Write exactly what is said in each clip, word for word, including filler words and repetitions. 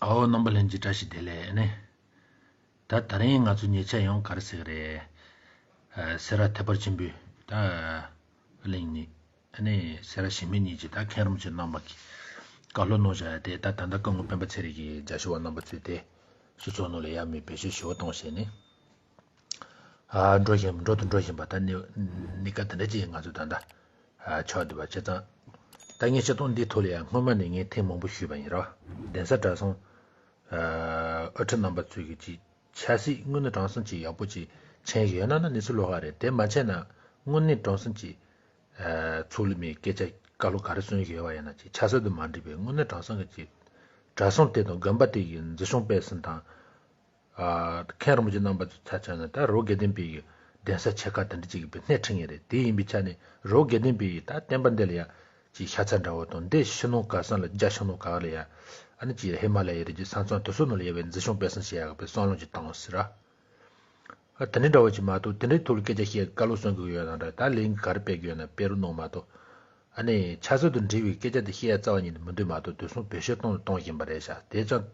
ཨོ་རྣམ་པ་ལྷན་རྒྱས་བཀྲ་ཤིས་བདེ་ལེགས་ཨ་ནི། ད་དེ་རིང་ང་ཚོ་ཉེ་ཆར་ཡང་ག་རེ་ཟེར་གི་རེད། ཨ་སེ་ར་ཐེག་པ་ཆེན་པོའི་ད་གླིང་ནས་ཨ་ནི་སེ་ར་བྱེས་སྨད་གཉིས་ཀྱི་ད་མཁན་རིན་པོ་ཆེ་རྣམ་པ་གིས་བཀའ་སློབ་གནང་བཞག་ཡ་དེ་ད་ད་ལྟ་སྐུ་ངོ་སྤེན་པ་ཚེ་རིང་གིས་རྒྱ་ཤོག་པ་རྣམ་པ་ཚོས་དེ་སྤྱི་ཚོགས་ནང་ལ་ཡར་མར་བེད་སྤྱོད་ཞེ་པོ་བཏང་བྱས་ནས། ཨ་འགྲོ་བཞིན་འགྲོ་དང་འགྲོ་བཞིན་པ་ད་གནས་གནས་སྐབས་དེ་འདྲ་ཅིག་ང་ཚོ་ད་ལྟ་ཨ་ཆགས་བསྡད་པ་བྱས་ཙང་། ད་ངས་སྤྱིར་བཏང་འདིའི་ཐོག་ལ་ཡང་སྔོན་མ་ནས་ངས་ཐེངས་མང་པོ་ཞུས་པ་ཡིན་རོ། གདན་ས་གྲྭ་ཚང་ཨ་དབུ་ཁྲིད་རྣམ་པ་ཚོས་ཀྱི་ཅིག་ཆབ་སྲིད་དངོས་གནས་དྲང་གསུམ་ཅིག་ཡག་པོ་ཅིག་མཁྱེན་ཡོད་ན་ན་གནས་ཚུལ་ལོགས་ཀ་རེད། དེ་མ་མཁྱེན་ན་དངོས་གནས་དྲང་གསུམ་ཅིག་ཨ་ཚུགས་ལུས་མེད་སྐད་ཆ་བཀའ་སློབ་ག་རེ་གསུང་གི་ཡོད་པ་ཡིན་ན་ཅིག་ཆབ་སྲིད་དང་མ་འབྲེལ་བའི་དངོས་གནས་དྲང་གསུམ་གྱི་ཅིག་གྲྭ་ཚང་དེ་དང་དགོན་པ་དེ་གི་འཛིན་སྐྱོང་སྤེལ་གསུམ་དང་། ཨ་མཁན་རིན་པོ་ཆེ་རྣམ་པ་ཚོ་ཆ་བཞག་ན་ད་རི་བོ་དགེ་ལྡན་པའི་གདན་ས་ཆེ་ཁག་དེ་འདྲ་ཅིག་གི་སྣེ་ཁྲིད་མཁན་རེད། དེ་ཡིན་པའི་ཆ་ནས་རི་བོ་དགེ་ལྡན་པའི་ད་བསྟན་པ་འདི་ལ་ཡ་ཅིག་ཤ་ཚ་འདྲ་བོ་དང་འདི་ཕྱི་ནང་ག་ས་ལ་རྒྱ་ཕྱི་ནང་ག་ལ་ཡ་ཨ་ནི་ཅིག་ཧི་མ་ལ་ཡའི་རི་རྒྱུད་ས་མཚམས་དེ་ཚོ་ནང་ལ་ཡ་བའི་འཛིན་སྐྱོང་སྤེལ་གསུམ་བྱེད་ཡག་གི་བསམ་བློ་ཅིག་བཏང་ཟེར་ར། ཨ་དེ་འདྲ་འདྲ་བོ་ཅིག་མ་གཏོགས་དེ་འདྲའི་ཐོག་ལ་སྐད་ཆ་བཤད་བཀའ་སློབ་གསུང་གི་ཡོད་ན་འདྲ། ད་ལན་ག་རེ་སྤེལ་གི་ཡོད་ན་སྤེལ་རོགས་གནང་མ་གཏོགས། ཨ་ནི་ཆབ་སྲིད་དང་འབྲེལ་བའི་སྐད་ཆ་དེ་བཤད་ཡ་རྩ་བ་ཉིད་ནས་མི་འདུག་མ་གཏོགས་དེ་སོང་བེད་སྤྱོད་གཏོང་གཏོང་བཞིན་པ་རེད་ཤག་དེ་ཙང་།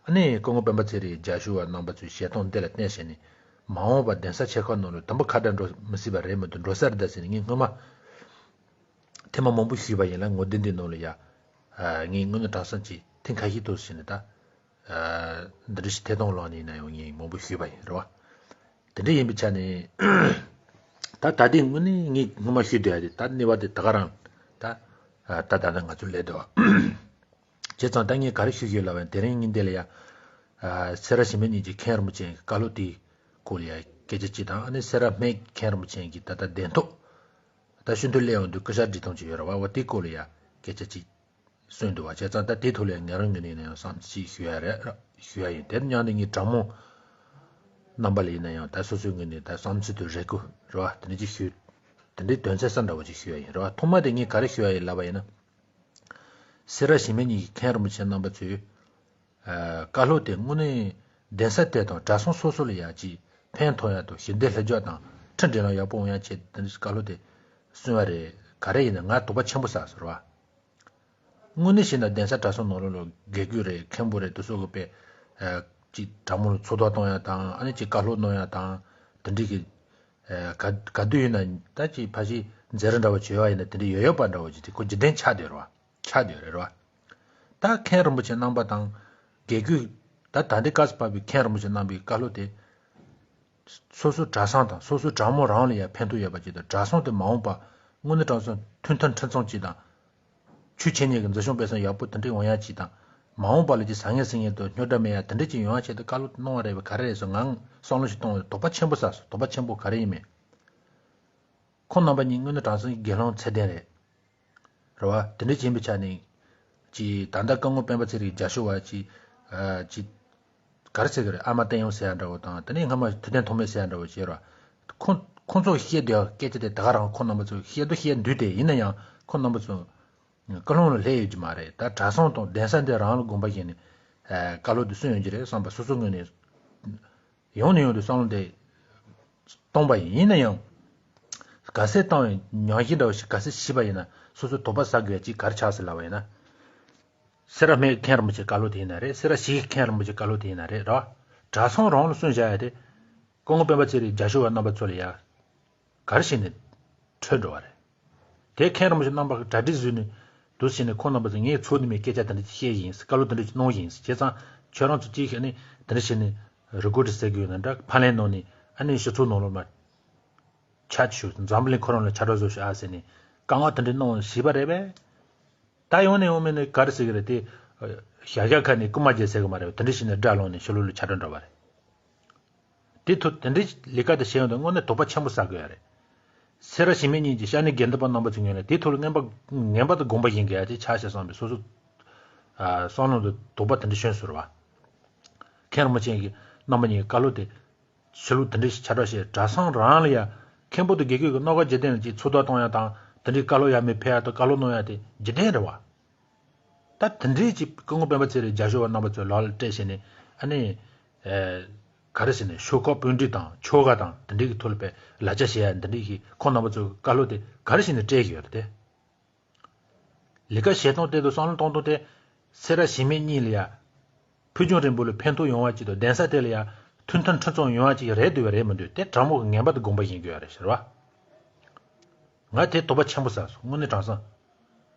ཨ་ནི་སྐུ་ངོ་སྤེན་པ་ཚེ་རིང་རྒྱ་ཤོག་པ་རྣམ་པ་ཚོའི་བཤད་སྟངས་འདི་ལ་བརྟེན་བྱས་ནས་མ་འོངས་པ་གདན་ས་ཆེ་ཁག་ནང་ལ་དུམ་བུ་ཁ་བྲལ་འགྲོ་མི་སྲིད་པ་རེད་མི་འདུག་འགྲོ་ས་རེད་ད་ཟེར་ནས་ངས་སྔོན་མ་ཐེངས་མ་མང་པོ་ཞུས་པ་ཡིན་ལ། ངོ་བདེན་དེ་ནང་ལ་ཡ་ཨ་ངས་དངོས་གནས་དྲང་གསུམ་གྱིས་ཐེངས་ཁ་ཤས་ཐུག་ཟིན་ནས་ད་ཨ་འདི་འདྲ་ཞིག་ཐད་གཏོང་ལངས་ནས་ཡིན་ན་ཡང་ངས་མང་པོ་ཞུས་པ་ཡིན་རེད་བ། དེ་འདྲ་ཡིན་པའི་ཆ་ནས་ད་ད་ལྟའི་དངོས་གནས་ངས་སྔོན་མ་ཞུས་བསྡད་ཡ་དེ་ད་གནས་བབ་དེ་ད་ག་རང་ད་ཨ་ད་ད་ལྟ་ང་ཚོ་སླེབས་བསྡད་བ། བྱས་ཙང་ད་ངས་ག་རེ་ཞུ་ཡོད་ལབ་པ་ཡིན་དེ་རིང་ངས་འདི་ལ་ཡ་ཨ་སེ་ར་བྱེས་སྨད་གཉིས་ཀྱི་མཁན་རིན་པོ་ཆེ་བཀའ་སློབ་དེའི་སྐོར་ལ་ཡ་སྐད་ཆ་གཅིག་དང་། ཨ་ནི་སེ་ར་སྨད་མཁན་རིན་པོ་ཆེ་གི་ད་ལྟ་གདན་ཐོབ་ད་ཤིན་ཏུ་སླེབས་ཡོང་དུས་སྐུ་ཞབས་སྒྲིག་སྟངས་ཅིག་ཡོད་རེད་བ། འོ་དེའི་སྐོར་ལ་ཡ་སྐད་ཆ་གཅིག་གསུངས་འདུག་བ། བྱས་ཙང་ད་དེའི་ཐོག་ལ་ཡ་ང་རང་ངོས་ནས་ཡིན་ན་ཡང་བསམ་ཚུལ་ཅིག་ཞུ་ཡ་རེད་ཞུ་ཡ་ཡིན། དེ་མཉམ་དུ་ངས་དྲང་མོ་རྣམ་པ་ལ་ཡིན་ན་ཡང་ད་སོ་སོའི་ངོས་ནས་ད་བསམ་ཚུལ་དང་རེ་སྐུལ་རེད་བ། དེ་འདྲ་ཅིག་ཞུ། དེ་འདྲའི་དོན་ཚན་གསུམ་འདྲ་བོ་ཅིག་ཞུ་ཡ་ཡིན་རེད་བ། ཐོག་མ་དེ་ངས་ག་རེ་ཞུ་ཡ་ཡིན་ལབ་པ་ཡིན་ན། སེ་ར་བྱེས་སྨད་གཉིས་ཀྱི་མཁན་རིན་པོ་ཆེ་རྣམ་པ་ཚོས་ཨ་བཀའ་སློབ་དེ་དངོས་གནས་གདན་ས་དེ་དང་གྲྭ་ཚང་སོ་སོ་ལ་ཡ་ཅིག་ཕན་ཐོགས་ཡ་དང་ཞི་བདེ་ལྷིང་འཇགས་དང་ཁྲིམས་སྒྲིག་ལམ་ཡག་པོ་ཡོང་ཡ་ཆེད་དེ་འདྲ་བཀའ་སློབ་དེ་གསུང་བ་རེད། ག་རེ་ཡིན་ན་ང་དོགས་པ་ཆེན་པོ་ཟ་ཟེར་བ། དངོས་གནས་བྱས་ན་གདན་ས་གྲྭ་ཚང་ནང་ལོགས་ལ་དགེ་བསྐོས་རེད། མཁན་པོ་རེད། དེ་ཚོ་གི་དཔེ་ཨ་ཅིག་གྲྭ་མོ་ལ་ཚོགས་གཏོགས་གཏོང་ཡ་དང་། ཨ་ནི་ཅིག་བཀའ་སློབ་གནང་ཡ་དང་། དེ་འདྲའི་གི་ཨ་ག་ག་དུས་ཡིན་ན་ད་ཅིག་ཕ་ཤི་མཛད་རིམ་འདྲ་བོ་བྱས་པ་ཡིན་ན་དེ་འདྲའི་ཡོད་ཡོད་པ་འདྲ་བོ་ཅིག་དེ་ཁོ་འཇིག་རྟེན་ཆགས་བསྡད་རེད་བ། ཆགས་བསྡད་རེད་བ། ད་མཁན་རིན་པོ་ཆེ་རྣམ་པ་དང་དགེ་བསྐོས་ད་ད་ལྟའི་སྐབས་སུ་བབས་པའི་མཁན་རིན་པོ་ཆེ་རྣམ་པའི་བཀའ་སློབ་དེ། སོ་སོའི་གྲྭ་ཚང་དང་སོ་སོའི་གྲྭ་མོ་རང་ལ་ཡང་ཕན་ཐོགས་ཡོད་པ་ཅིག་དང་། གྲྭ་ཚང་དེ་མ་འོངས་པ་དངོས་གནས་དྲང་གནས་མཐུན་མཐུན་ཁྲིམས་གཙང་ཅིག་དང་། ཆོས་འཆད་ཉན་གྱི་འཛིན་སྐྱོང་སྤེལ་གསུམ་ཡག་པོ་དེ་འདྲ་ཡོང་ཡ་ཅིག་དང་། མ་འོངས་པ་ལ་ཅིག་བཟང་ངན་སྲིད་ངན་དང་རྙོག་དྲ་མེད་ཡ་དེ་འདྲ་ཅིག་ཡོང་ཡ་ཆེད་དུ་བཀའ་སློབ་གནང་བ་རེད་པས། ག་རེ་རེད་ཟེར་ང་བསམ་བློ་ཞིག་གཏོང་བའི་དོགས་པ་ཆེན་པོ་ཟ་སོང་། དོགས་པ་ཆེན་པོ་ག་རེ་ཡིན་མེད། ཁོང་རྣམ་པ་གཉིས་དངོས་གནས་དྲང་གནས་དགེ་སློང་ཚད་ལྡན་རེད། རེད་བ། དེ་འདྲ་ཡིན་པའི་ཆ་ནས་ཅིག་ད་ལྟ་སྐུ་ངོ་སྤེན་པ་ཚེ་རིང་རྒྱ་ཤོག་པ་ཅིག་ཨ་ཅིག་ག་རེ་ཟེར་གི་རེད། ཨ་མ་བསྟན་ཡོད་ཟེར་ཡ་འདྲ་བོ་དང་། དེ་ནས་སྔ་མ་ཐུབ་བསྟན་ཐོགས་མེད་ཟེར་ཡ་འདྲ་བོ་བྱས་ར། ཁོང་ཁོང་ཚོ་བཤད་བསྡད་ཡ་སྐད་ཆ་དེ་ད་ག་རང་ཁོང་རྣམ་པ་ཚོ་བཤད་དུ་བཤད་འདུག་སྟེ། ཡིན་ན་ཡང་ཁོང་རྣམ་པ་ཚོ་ཀུན་སློང་ལ་སླེབས་ཡོད་ཀྱི་མ་རེད། ད་གྲྭ་ཚང་དང་གདན་ས་འདི་རང་ལ་དགོངས་པ་བཞེས་ནས་ཨ་བཀའ་སློབ་དེ་གསུངས་ཡོང་གི་རེད་བསམ་པ་སོ་སོ་ངོས་ནས་ཡོང་ནས་ཡོང་དུས་བསམ་བློ་དེ་གཏོང་པ་ཡིན། ཡིན་ན་ཡང་ག་ཚད་བཏང་བའི་ཉམས་ཞིབ་འདྲ་བོ་ཞིག་ག་ཚད་བྱས་པ་ཡིན་ན་སོ་སོ་དོགས་པ་ཟ་དགོས་ཡ་ཅིག་ག་རེ་ཆགས་སྲིད་ལབ་པ་ཡིན་ན། སེ་ར་སྨད་མཁན་རིན་པོ་ཆེའི་བཀའ་སློབ་དེ་ཡིན་ན་རེད། སེ་ར་བྱེས་མཁན་རིན་པོ་ཆེའི་བཀའ་སློབ་དེ་ཡིན་ན་རེད། རེད་བ། གྲྭ་ཚང་རང་ལ་གསུངས་བཞག་ཡ་དེ། སྐུ་ངོ་སྤེན་པ་ཚེ་རིང་རྒྱ་ཤོག་པ་རྣམ་པ་ཚོ་ལ་ཡ་ག་རེ་བྱས་ནས་འཕྲོད་འགྲོ་བ་རེད། དེ་མཁན་རིན་པོ་ཆེ་རྣམ་པ་གིས་གྲ་སྒྲིག་བཟོས་ནས་འདུག་བྱས་ནས་ཁོང་རྣམ་པ་ཚོ་ངས་ཚོགས་འདུ་མའི་སྐད་ཆ་དེ་འདྲ་ཅིག་བཤད་ཡིན། བཀའ་སློབ་དེ་འདྲ་ཅིག་གནང་ཡིན། བྱས་ཙང་ཁྱོད་རང་ཚོ་གཅིག་ཨ་ནི་དེ་འདྲ་བྱས་ནས་རི་སྒོ་དེ་ཟེར་གི་ཡོད་ན་འདྲ། ཕབ་ལེན་གནང་ནས་ཨ་ནི་སྤྱི་ཚོགས་ནང་ལོགས་ལ་ཆ་ཞུ། འཛམ་བུ་གླིང་ཁོ་རང་ལ་ཁྱབ་བསྒྲགས་བཟོ་ཤོག་ཨ་ཟེར་ནས་བཀའ་མངགས་དེ་འདྲ་གནང་བྱས་པ་རེད་པས། ད་ཡོང་ནས་ཡོང་མེད་ནས་ག་རེ་ཟེར་གི་རེད་དེ། ཞྭ་ཤ་ཁ་ནས་རྐུན་མ་བརྒྱབ་ཟེར་གི་མ་རེད། དེ་འདྲ་བྱས་ནས་སྒྲ་སློང་ནས་ཕྱི་ལོགས་ལ་ཁྱབ་བསྒྲགས་འགྲོ་བ་རེད། དེ་ཐུ་དེ་འདྲའི་ལས་ཀ་དེ་བྱས་ཡོང་དུས་དངོས་གནས་དོགས་པ་ཆེན་པོ་ཟ་དགོས་ཡ་རེད། སེ་ར་བྱེས་སྨད་གཉིས་ཀྱི་ཤ་ནི་དགེ་འདུན་པ་རྣམ་པ་ཚོའི་ངོས་ནས་དེའི་ཐོག་ལ་ངན་པ་ངན་པ་དང་དགོངས་པ་ཡིན་དགོས་ཡ་དེ་ཆགས་ཤག་བསམ་པའི་སོ་སོ་ཨ་བསམ་བློ་དང་དོགས་པ་དེ་འདྲ་ཤོར་སོང་རེད་བ། མཁན་རིན་པོ་ཆེ་གི་རྣམ་པ་གཉིས་ཀྱི་བཀའ་སློབ་དེ་ཕྱི་ལོགས་དེ་འདྲའི་ཁྱབ་བསྒྲགས་བྱས། གྲྭ་ཚང་རང་ལ་ཡ་མཁན་པོ་དང་དགེ་བསྐོས་ཀྱི་རྣམ་པ་བརྒྱུད་དེ་ཅིག་ཚོགས་གཏོགས་གཏོང་ཡ་དང་དེ་འདྲའི་བཀའ་སློབ་ཡ་མི་ཕེབས་ཡ་དང་བཀའ་སློབ་གནང་ཡ་དེ་རྒྱུན་ལྡན་རེད་བ། ད་དེ་འདྲའི་ཅིག་སྐུ་ངོ་སྤེན་པ་ཚེ་རིང་རྒྱ་ཤོག་པ་རྣམ་པ་ཚོས་ལག་ལ་སྤྲད་བྱས་ནས་ཨ་ནི། ཨེ། ག་རེ་ཟེར་ནས་ཤོག་ཁག་པོད་འབྲི་དང་ཆོལ་ཁ་དང་དེ་འདྲའི་གི་ཐོག་ལ་དཔེ་ལག་ཆ་བྱེད་ཡ་འདི་འདྲའི་གི་ཁོང་རྣམ་པ་ཚོས་བཀའ་སློབ་དེ་ག་རེ་བྱས་ནས་སྤྲད་ཀྱི་ཡོད་རེད་དེ། ལས་ཀ་བྱེད་སྟངས་དེ་དང་བསམ་བློ་གཏོང་སྟངས་དེ་སེ་ར་བྱེས་སྨད་གཉིས་ལ་ཡ། ཕུལ་བྱུང་རིང་པོ་ལ་ཕན་ཐོགས་ཡོང་བ་ཅིག་དང་གདན་ས་དེ་ལ་ཡང་མཐུན་མཐུན་ཁྲིམས་གཙང་ཡོང་བ་ཅིག་རེད་འདུག་བ་རེད་མི་འདུག་དེ་དྲང་མོ་གི་ངན་པ་དང་དགོངས་པ་བཞེས་དགོས་ཡ་རེད་ཟེར་བ། ང་དེ་དོགས་པ་ཆེན་པོ་ཟ་སོང་། དངོས་གནས་དྲང་སང་།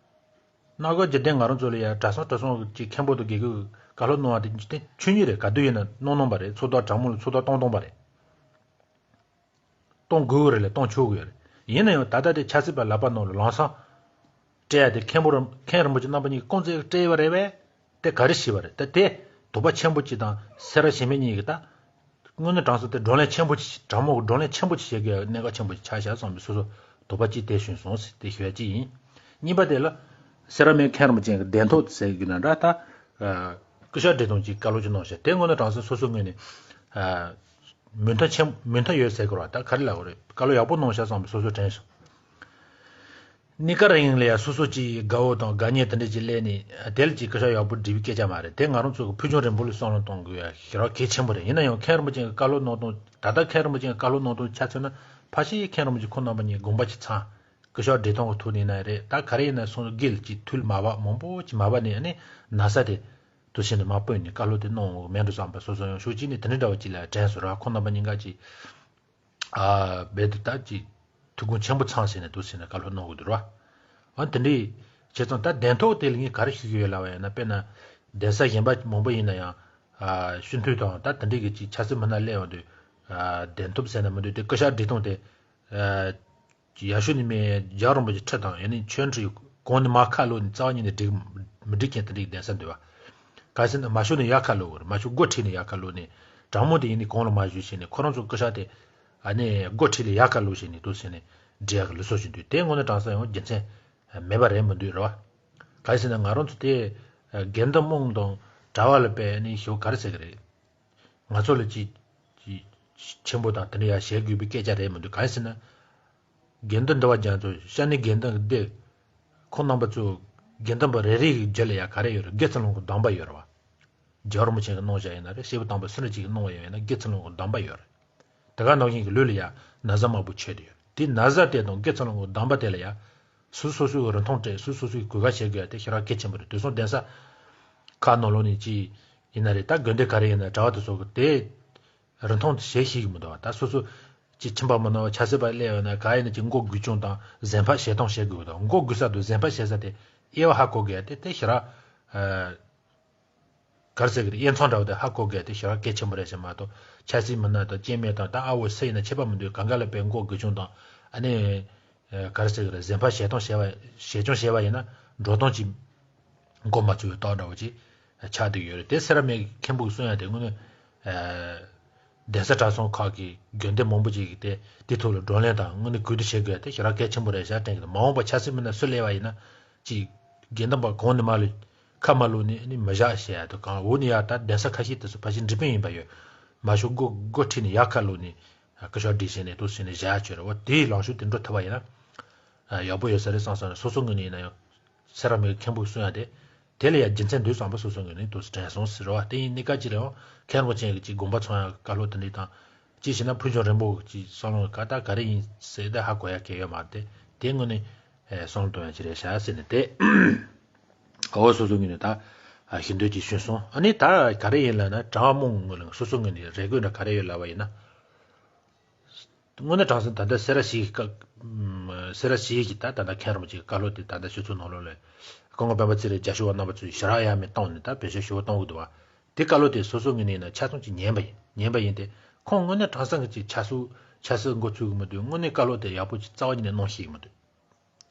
སྣ་སྒོ་འཇིག་རྟེན་ང་རང་ཚོ་ལ་ཡ་གྲྭ་ཚང་གྲྭ་ཚང་གི་མཁན་པོ་དང་དགེ་བསྐོས་བཀའ་སློབ་གནང་བ་དེ་འཇིག་རྟེན་ཆོས་ཉིད་རེད། ག་དུས་ཡིན་ན་གནང་གནང་པ་རེད། ཚོགས་བདག་དྲང་མོ་ལ་ཚོགས་བདག་གཏོང་གཏོང་པ་རེད། གཏོང་དགོས་རེད་ལ་གཏོང་ཆོག་གི་ཡོད་རེད། ཡིན་ན་ཡང་ད་ལྟ་དེ་ཆབ་སྲིད་པ་ལག་པ་ནང་ལ་ལམ་སང་སྤྲད་ཡ་དེ་མཁན་པོ་རམ་མཁན་རིན་པོ་ཆེ་རྣམ་པ་གཉིས་ཀྱིས་རྐང་རྩེད་སྤྲད་ཡོད་པ་རེད་པས། དེ་ག་རེ་བྱས་པ་རེད། ད་དེ་དོགས་པ་ཆེན་པོ་གཅིག་དང་སེ་ར་བྱེས་སྨད་གཉིས་ཀྱིས་ད། དངོས་གནས་དྲང་སྲོང་དེ་བགྲོ་གླེང་ཆེན་པོ་ཅིག་དྲང་མོ་གི་བགྲོ་གླེང་ཆེན་པོ་ཅིག་བྱེད་དགོས་གནད་འགག་ཆེན་པོ་ཅིག་ཆགས་བཞག་བསམ་པའི་སོ་སོ་དོགས་པ་གཅིག་དེ་བྱུང་སོང་ཟེར་དེ་ཞུ་ཡ་གཅིག་ཡིན། གཉིས་པ་དེ་ལ་སེ་ར་སྨད་མཁན་རིན་པོ་ཆེ་གི་གདན་ཐོབ་ཟེར་གི་ན་འདྲ་ད། སྐུ་ཞབས་འབྲི་སྟོན་གྱིས་བཀའ་སློབ་ཅིག་གནང་ཤག་དེ་དངོས་གནས་དྲང་སྲོང་སོ་སོའི་ངོས་ནས་མོས་མཐུན་ཆེན་མོས་མཐུན་ཡོད་ཟེར་གི་རེད་བ། ད་ག་རེ་ལབ་དགོས་རེད། བཀའ་སློབ་ཡག་པོ་གནང་ཤག་བསམ་པའི་སོ་སོ་དྲན་སོང་། གནས་སྐབས་རིང་ལ་ཡང་སོ་སོ་ཅིག་དགའ་བོ་དང་དགའ་ཉེ་དེ་འདྲ་ཅིག་སླེབས་ནས་དེ་ལ་ཅིག་སྐུ་ཞབས་ཡག་པོ་འབྲི་བའི་སྐད་ཆ་མ་རེད། དེ་ང་རང་ཚོ་གི་ཕུལ་བྱུང་རིང་པོ་ལ་བསམ་བློ་གཏོང་དགོས་ཡ་ཞེ་དྲག་གལ་ཆེན་པོ་རེད། ཡིན་ན་ཡང་མཁན་རིན་པོ་ཆེ་གི་བཀའ་སློབ་གནང་སྟངས་ད་ལྟ་མཁན་རིན་པོ་ཆེ་གི་བཀའ་སློབ་གནང་སྟངས་ཆ་མཚོན་ན་ཕལ་ཆེར་མཁན་རིན་པོ་ཆེ་ཁོང་རྣམ་པ་གཉིས་དགོངས་པ་ཅིག་ཚང་། སྐུ་ཞབས་འབྲི་སྟོན་གི་ཐོག་ནས་ཡིན་ན་རེད། ད་ག་རེ་ཡིན་ན་སོང་དགེ་ལ་ཅིག་ཐུགས་ལ་མ་བབས། མང་པོ་ཅིག་མ་བབས་ནས་ཨ་ནི་ན་ཚ་དེ་དུ་བྱས་ནས་མ་སྤོས་ནས་བཀའ་སློབ་དེ་གནང་འོང་མེད་འགྲོ་བསམ་པ་སོ་སོ་ཡང་ཕྱོགས་གཅིག་ནས་དེ་འདྲ་འདྲ་བ་ཅིག་ལ་དྲན་སོང་ར། ཁོང་རྣམ་པ་གཉིས་ཀ་ཅིག་ཨ་རྦད་དེ་ད་ཅིག་ཐུགས་དགོངས་ཆེན་པོ་ཚང་ཟེར་ནས་འདུག་ཟེར་ནས་བཀའ་སློབ་གནང་དགོས་འདུག་ར། ཨ་དེ་འདྲའི་བྱས་ཙང་ད་གདན་ཐོབ་དེ་ལ་ངས་ག་རེ་ཞུ་གི་ཡོད་ལབ་པ་ཡིན་ན། དཔེར་ན་གདན་ས་གཞན་པ་མང་པོ་ཡིན་ན་ཡང་ཨ་སྤྱི་འཐུས་དང་ད་དེ་འདྲའི་གི་ཅིག་ཆབ་སྲིད་མི་སྣ་སླེབས་ཡོང་དུས་ཨ་གདན་ཐོབ་ཟེར་ན་མི་འདུག་དེ་སྐུ་ཞབས་འབྲི་སྟོན་དེ་ཨ་ཡག་ཤོས་ནི་མེད། རྒྱལ་བ་རིན་པོ་ཆེ་ཁྲི་དང་ཡང་ན་ཆོས་ཁྲི་གོང་ནས་མར་ཁ་ལོག་ནས་རྩ་བ་ཉིད་ནས་འགྲིག་མི་འགྲིག་མཁན་དེ་འདྲའི་གདན་ས་འདུག་བ། གལ་སྲིད་ན་མ་ཤོར་ནས་ཡར་ཁ་ལོག་དགོས་རེད། མ་ཤོར་སྒོ་ཁྲིད་ནས་ཡར་ཁ་ལོག་ནས་དྲང་མོ་དེ་ཡིན་ནི་གོང་ལ་མ་བཞུགས་བྱས་ནས་ཁོ་རང་ཚོ་སྐུ་ཞབས་དེ་ཨ་ནི་སྒོ་ཁྲིད་ལ་ཡར་ཁ་ལོག་བྱས་ནས་འདུག་ཟེར་ནས་འབྲི་ཡག་གི་ལུགས་སྲོལ་ཞིག་འདུག་དེ་དངོས་གནས་དྲང་སྲོང་ཡང་རྒྱུ་མཚན་མེད་པ་རེད་མི་འདུག་རེད་བ། གལ་སྲིད་ན་ང་རང་ཚོ་དེ་དགེ་འདུན་དམངས་དང་གྲྭ་བ་ལ་དཔེ་ཨ་ནི་ཞོ་ག་རེ་ཟེར་གི་རེད། ང་ཚོ་ལ་ཅིག་ཅིག་ཆེན་པོ་དང་དེ་འདྲ་ཡང་བྱེད་དགོས་པའི་སྐད་ཆ་རེད་མི་འདུག་གང་ཡིན་ཟེར་ན། དགེ་འདུན་འདུལ་བ་རྒྱ་མཚོ་ཤ་ནི་དགེ་འདུན་གྱི་སྡེ། ཁོང་རྣམ་པ་ཚོ་དགེ་འདུན་པ་རེ་རེ་གི་རྒྱུད་ལ་ཡང་ག་རེ་ཡོད་རེད། དགེ་ཚུལ་སློང་གི་སྡོམ་པ་ཡོད་རེད་བ། རྒྱལ་བ་རིན་པོ་ཆེ་གི་གནང་བཞག་ཡིན་ན་རེད། སྐྱེས་བུ་དམ་པ་སུ་འདྲ་ཅིག་གི་གནང་བ་ཡོད་ཡིན་ན་དགེ་ཚུལ་སློང་གི་སྡོམ་པ་ཡོད་རེད། དེ་ག་ནང་བཞིན་གྱི་ལུས་ལ་ཡང་ན་བཟའ་དམར་པོ་མཆོད་དེ་ཡོད་རེད། དེ་ན་བཟའ་དེ་དང་དགེ་ཚུལ་སློང་གི་སྡོམ་པ་དེ་ལ་ཡང་། སོ་སོ་སོ་སོའི་རིན་ཐང་སྤྲད། སོ་སོ་སོའི་གོ་སྐབས་བྱེད་དགོས་ཡ་དེ་ཞེ་དྲག་གལ་ཆེན་པོ་རེད། དེང་སང་གདན་ས་ཁག་ནང་ལོགས་ནས་ཅི་ཡིན་ན་རེད། ད་དགོན་སྡེ་ག་རེ་ཡིན་ན་གྲྭ་བ་དེ་ཚོ་གི་དེ་རིན་ཐང་དེ་བྱེད་ཤེས་ཀྱི་མི་འདུག་ད་སོ་སོ་ཅི་ཁྱིམ་པ་མི་ནང་བ་ཆབ་སྲིད་པ་སླེབས་ཡོད་ན་ག་ཡིན་ན་ཅི་མགོ་སྒུར་སྐྱོང་དང་གཟན་ཕག་ཞལ་གདོང་བྱེད་དགོས་དང་མགོ་སྒུར་ས་དང་གཟན་ཕག་བྱེད་ས་དེ་དབྱེ་བ་ཧ་གོ་དགོས་ཡ་དེ་དེ་ཞེ་དྲག་ག་རེ་ཟེར་གི་རེད། དབྱེ་མཚམས་འདྲ་བོ་དེ་ཧ་གོ་དགོས་དེ་ཞེ་དྲག་གལ་ཆེན་པོ་རེད་ཟེར་མ་གཏོགས་ཆབ་སྲིད་མི་སྣ་དང་སྐྱེ་དམན་དང་ད་ཨ་བོ་སུ་ཡིན་ན་ཁྱད་པར་མི་འདུག་གང་ག་ལ་དཔེ་མགོ་སྒུར་སྐྱོང་དང་ཨ་ནི་ག་རེ་ཟེར་གི་རེད། གཟན་ཕག་ཞལ་གདོང་བྱས་པ་ཞལ་གདོང་བྱས་པ་ཡིན་ན་འགྲོ་སྟངས་ཀྱི་མགོ་མ་ཚོས་པའི་རྟགས་འདྲ་བོ་ཅིག་ཆགས་བསྡད་ཡོད་རེད། དེ་སེ་ར་སྨད་ཀྱི་མཁན་པོ་གིས་གསུང་ཡ་དེ་དངོས་གནས་གདན་ས་གྲྭ་ཚང་ཁག་གི་དགོན་སྡེ་མང་པོ་ཅིག་གིས་དེ་དེ་ཐོག་ལ་བགྲོ་གླེང་དང་དངོས་གནས་གུས་བཏུད་བྱེད་དགོས་ཡ་དེ་ཞེ་དྲག་གལ་ཆེན་པོ་རེད་ཤག་དྲན་གི་འདུག་མ་འོངས་པ་ཆབ་སྲིད་མི་སྣ་སུ་སླེབས་པ་ཡིན་ན་ཅིག་དགེ་འདུན་པ་གོང་ནས་མར་ལ་ཁ་མ་ལོག་ནས་ནི་མི་བཞག་ཞེས་ཡ་དང་གང་འོག་ནས་ཡར་ད་གདན་ས་ཁ་ཤས་དེ་ཚོ་ཕལ་ཆེར་འབྲི་དཔོན་ཡིན་པ་ཡོད། མ་ཤོར་སྒོ་སྒོ་ཁྲིད་ནས་ཡར་ཁ་ལོག་ནས་སྐུ་ཞབས་འབྲི་ཟེར་ནས་འདུག་ཟེར་ནས་བཞག་ཡ་ཆོད་རེད་བ། དེའི་ལངས་ཕྱོགས་དེ་འགྲོ་ཐུབ་པ་ཡིན་ན་ཡག་པོ་ཡོད་ས་རེད་བསམ་སོང་ནས་སོ་སོ་ངོས་ནས་ཡིན་ན་ཡང་སེ་ར་སྨད་ཀྱི་མཁན་པོ་གསུང་ཡ་དེ་དེ་ལ་ཡང་རྒྱུ་མཚན་འདུག་བསམ་པ་སོ་སོ་ངོས་ནས་འདུག་དྲན་སོང་ཟེར་བ། དེ་ཡིན་གནས་སྐབས་ཅིག་ལ་ཡང་མཁན་རིན་པོ་ཆེ་གི་ཅིག་དགོངས་པ་ཚོམ་ཡ་བཀའ་སློབ་དེ་འདྲ་དང་། ཅིའི་ཕྱིར་ན་ཕུལ་བྱུང་རིང་པོ་ཅིག་བསམ་བློ་ག་ད་ག་རེ་ཡིན་ཟེར་ད་ཧ་གོ་ཡ་གལ་ཡོད་མ་རེད་དེ། དེ་དངོས་གནས་བསམ་བློ་གཏོང་ཡ་ཅིག་རེད་ཤག་ཟེར་ནས་དེ། འོ་སོ་སོ་ངོས་ནས་ད་ཞུ་འདོད་ཅིག་ཞུས་སོང་། ཨ་ནི་ད་ག་རེ་ཡིན་ལབ་ན་གྲྭ་བ་མང་ངོས་ལ་སོ་སོ་ངོས་ནས་རེ་སྐུལ་འདྲ་ག་རེ་ཡོད་ལབ་པ་ཡིན་ན། དངོས་གནས་དྲང་སྲོང་ད་ལྟ་སེ་ར་བྱེས་ཀྱི་སེ་ར་བྱེས་ཀྱི་ད་ད་ལྟ་མཁན་རིན་པོ་ཆེ་བཀའ་སློབ་དེ་ད་ལྟ་ཆུ་ཚོད་ནང་ལོགས་ལ་སྐུ་ངོ་སྤེན་པ་ཚེ་རིང་རྒྱ་ཤོག་པ་རྣམ་པ་ཚོས་ཞེ་དྲག་ཡ་མེད་བཏང་ནས་ད་བེད་སྤྱོད་ཞུ་བ་གཏོང་གི་འདུག་བ། དེ་བཀའ་སློབ་དེ་སོ་སོ་ངོས་ནས་ཡིན་ན་ཆ་ཚང་ཅིག་ཉན་པ་ཡིན། ཉན་པ་ཡིན་ཏེ། ཁོང་དངོས་གནས་དྲང་སྲོང་གི་ཅིག་ཆབ་སྲིད་ཆབ་སྲིད་འགོ་ཚུགས་ཀྱི་མི་འདུག་དངོས་གནས་བཀའ་སློབ་དེ་ཡག་པོ་ཅིག་རྩ་བ་ཉིད་ནས་གནང་ཤེས་ཀྱི་མི་འདུག་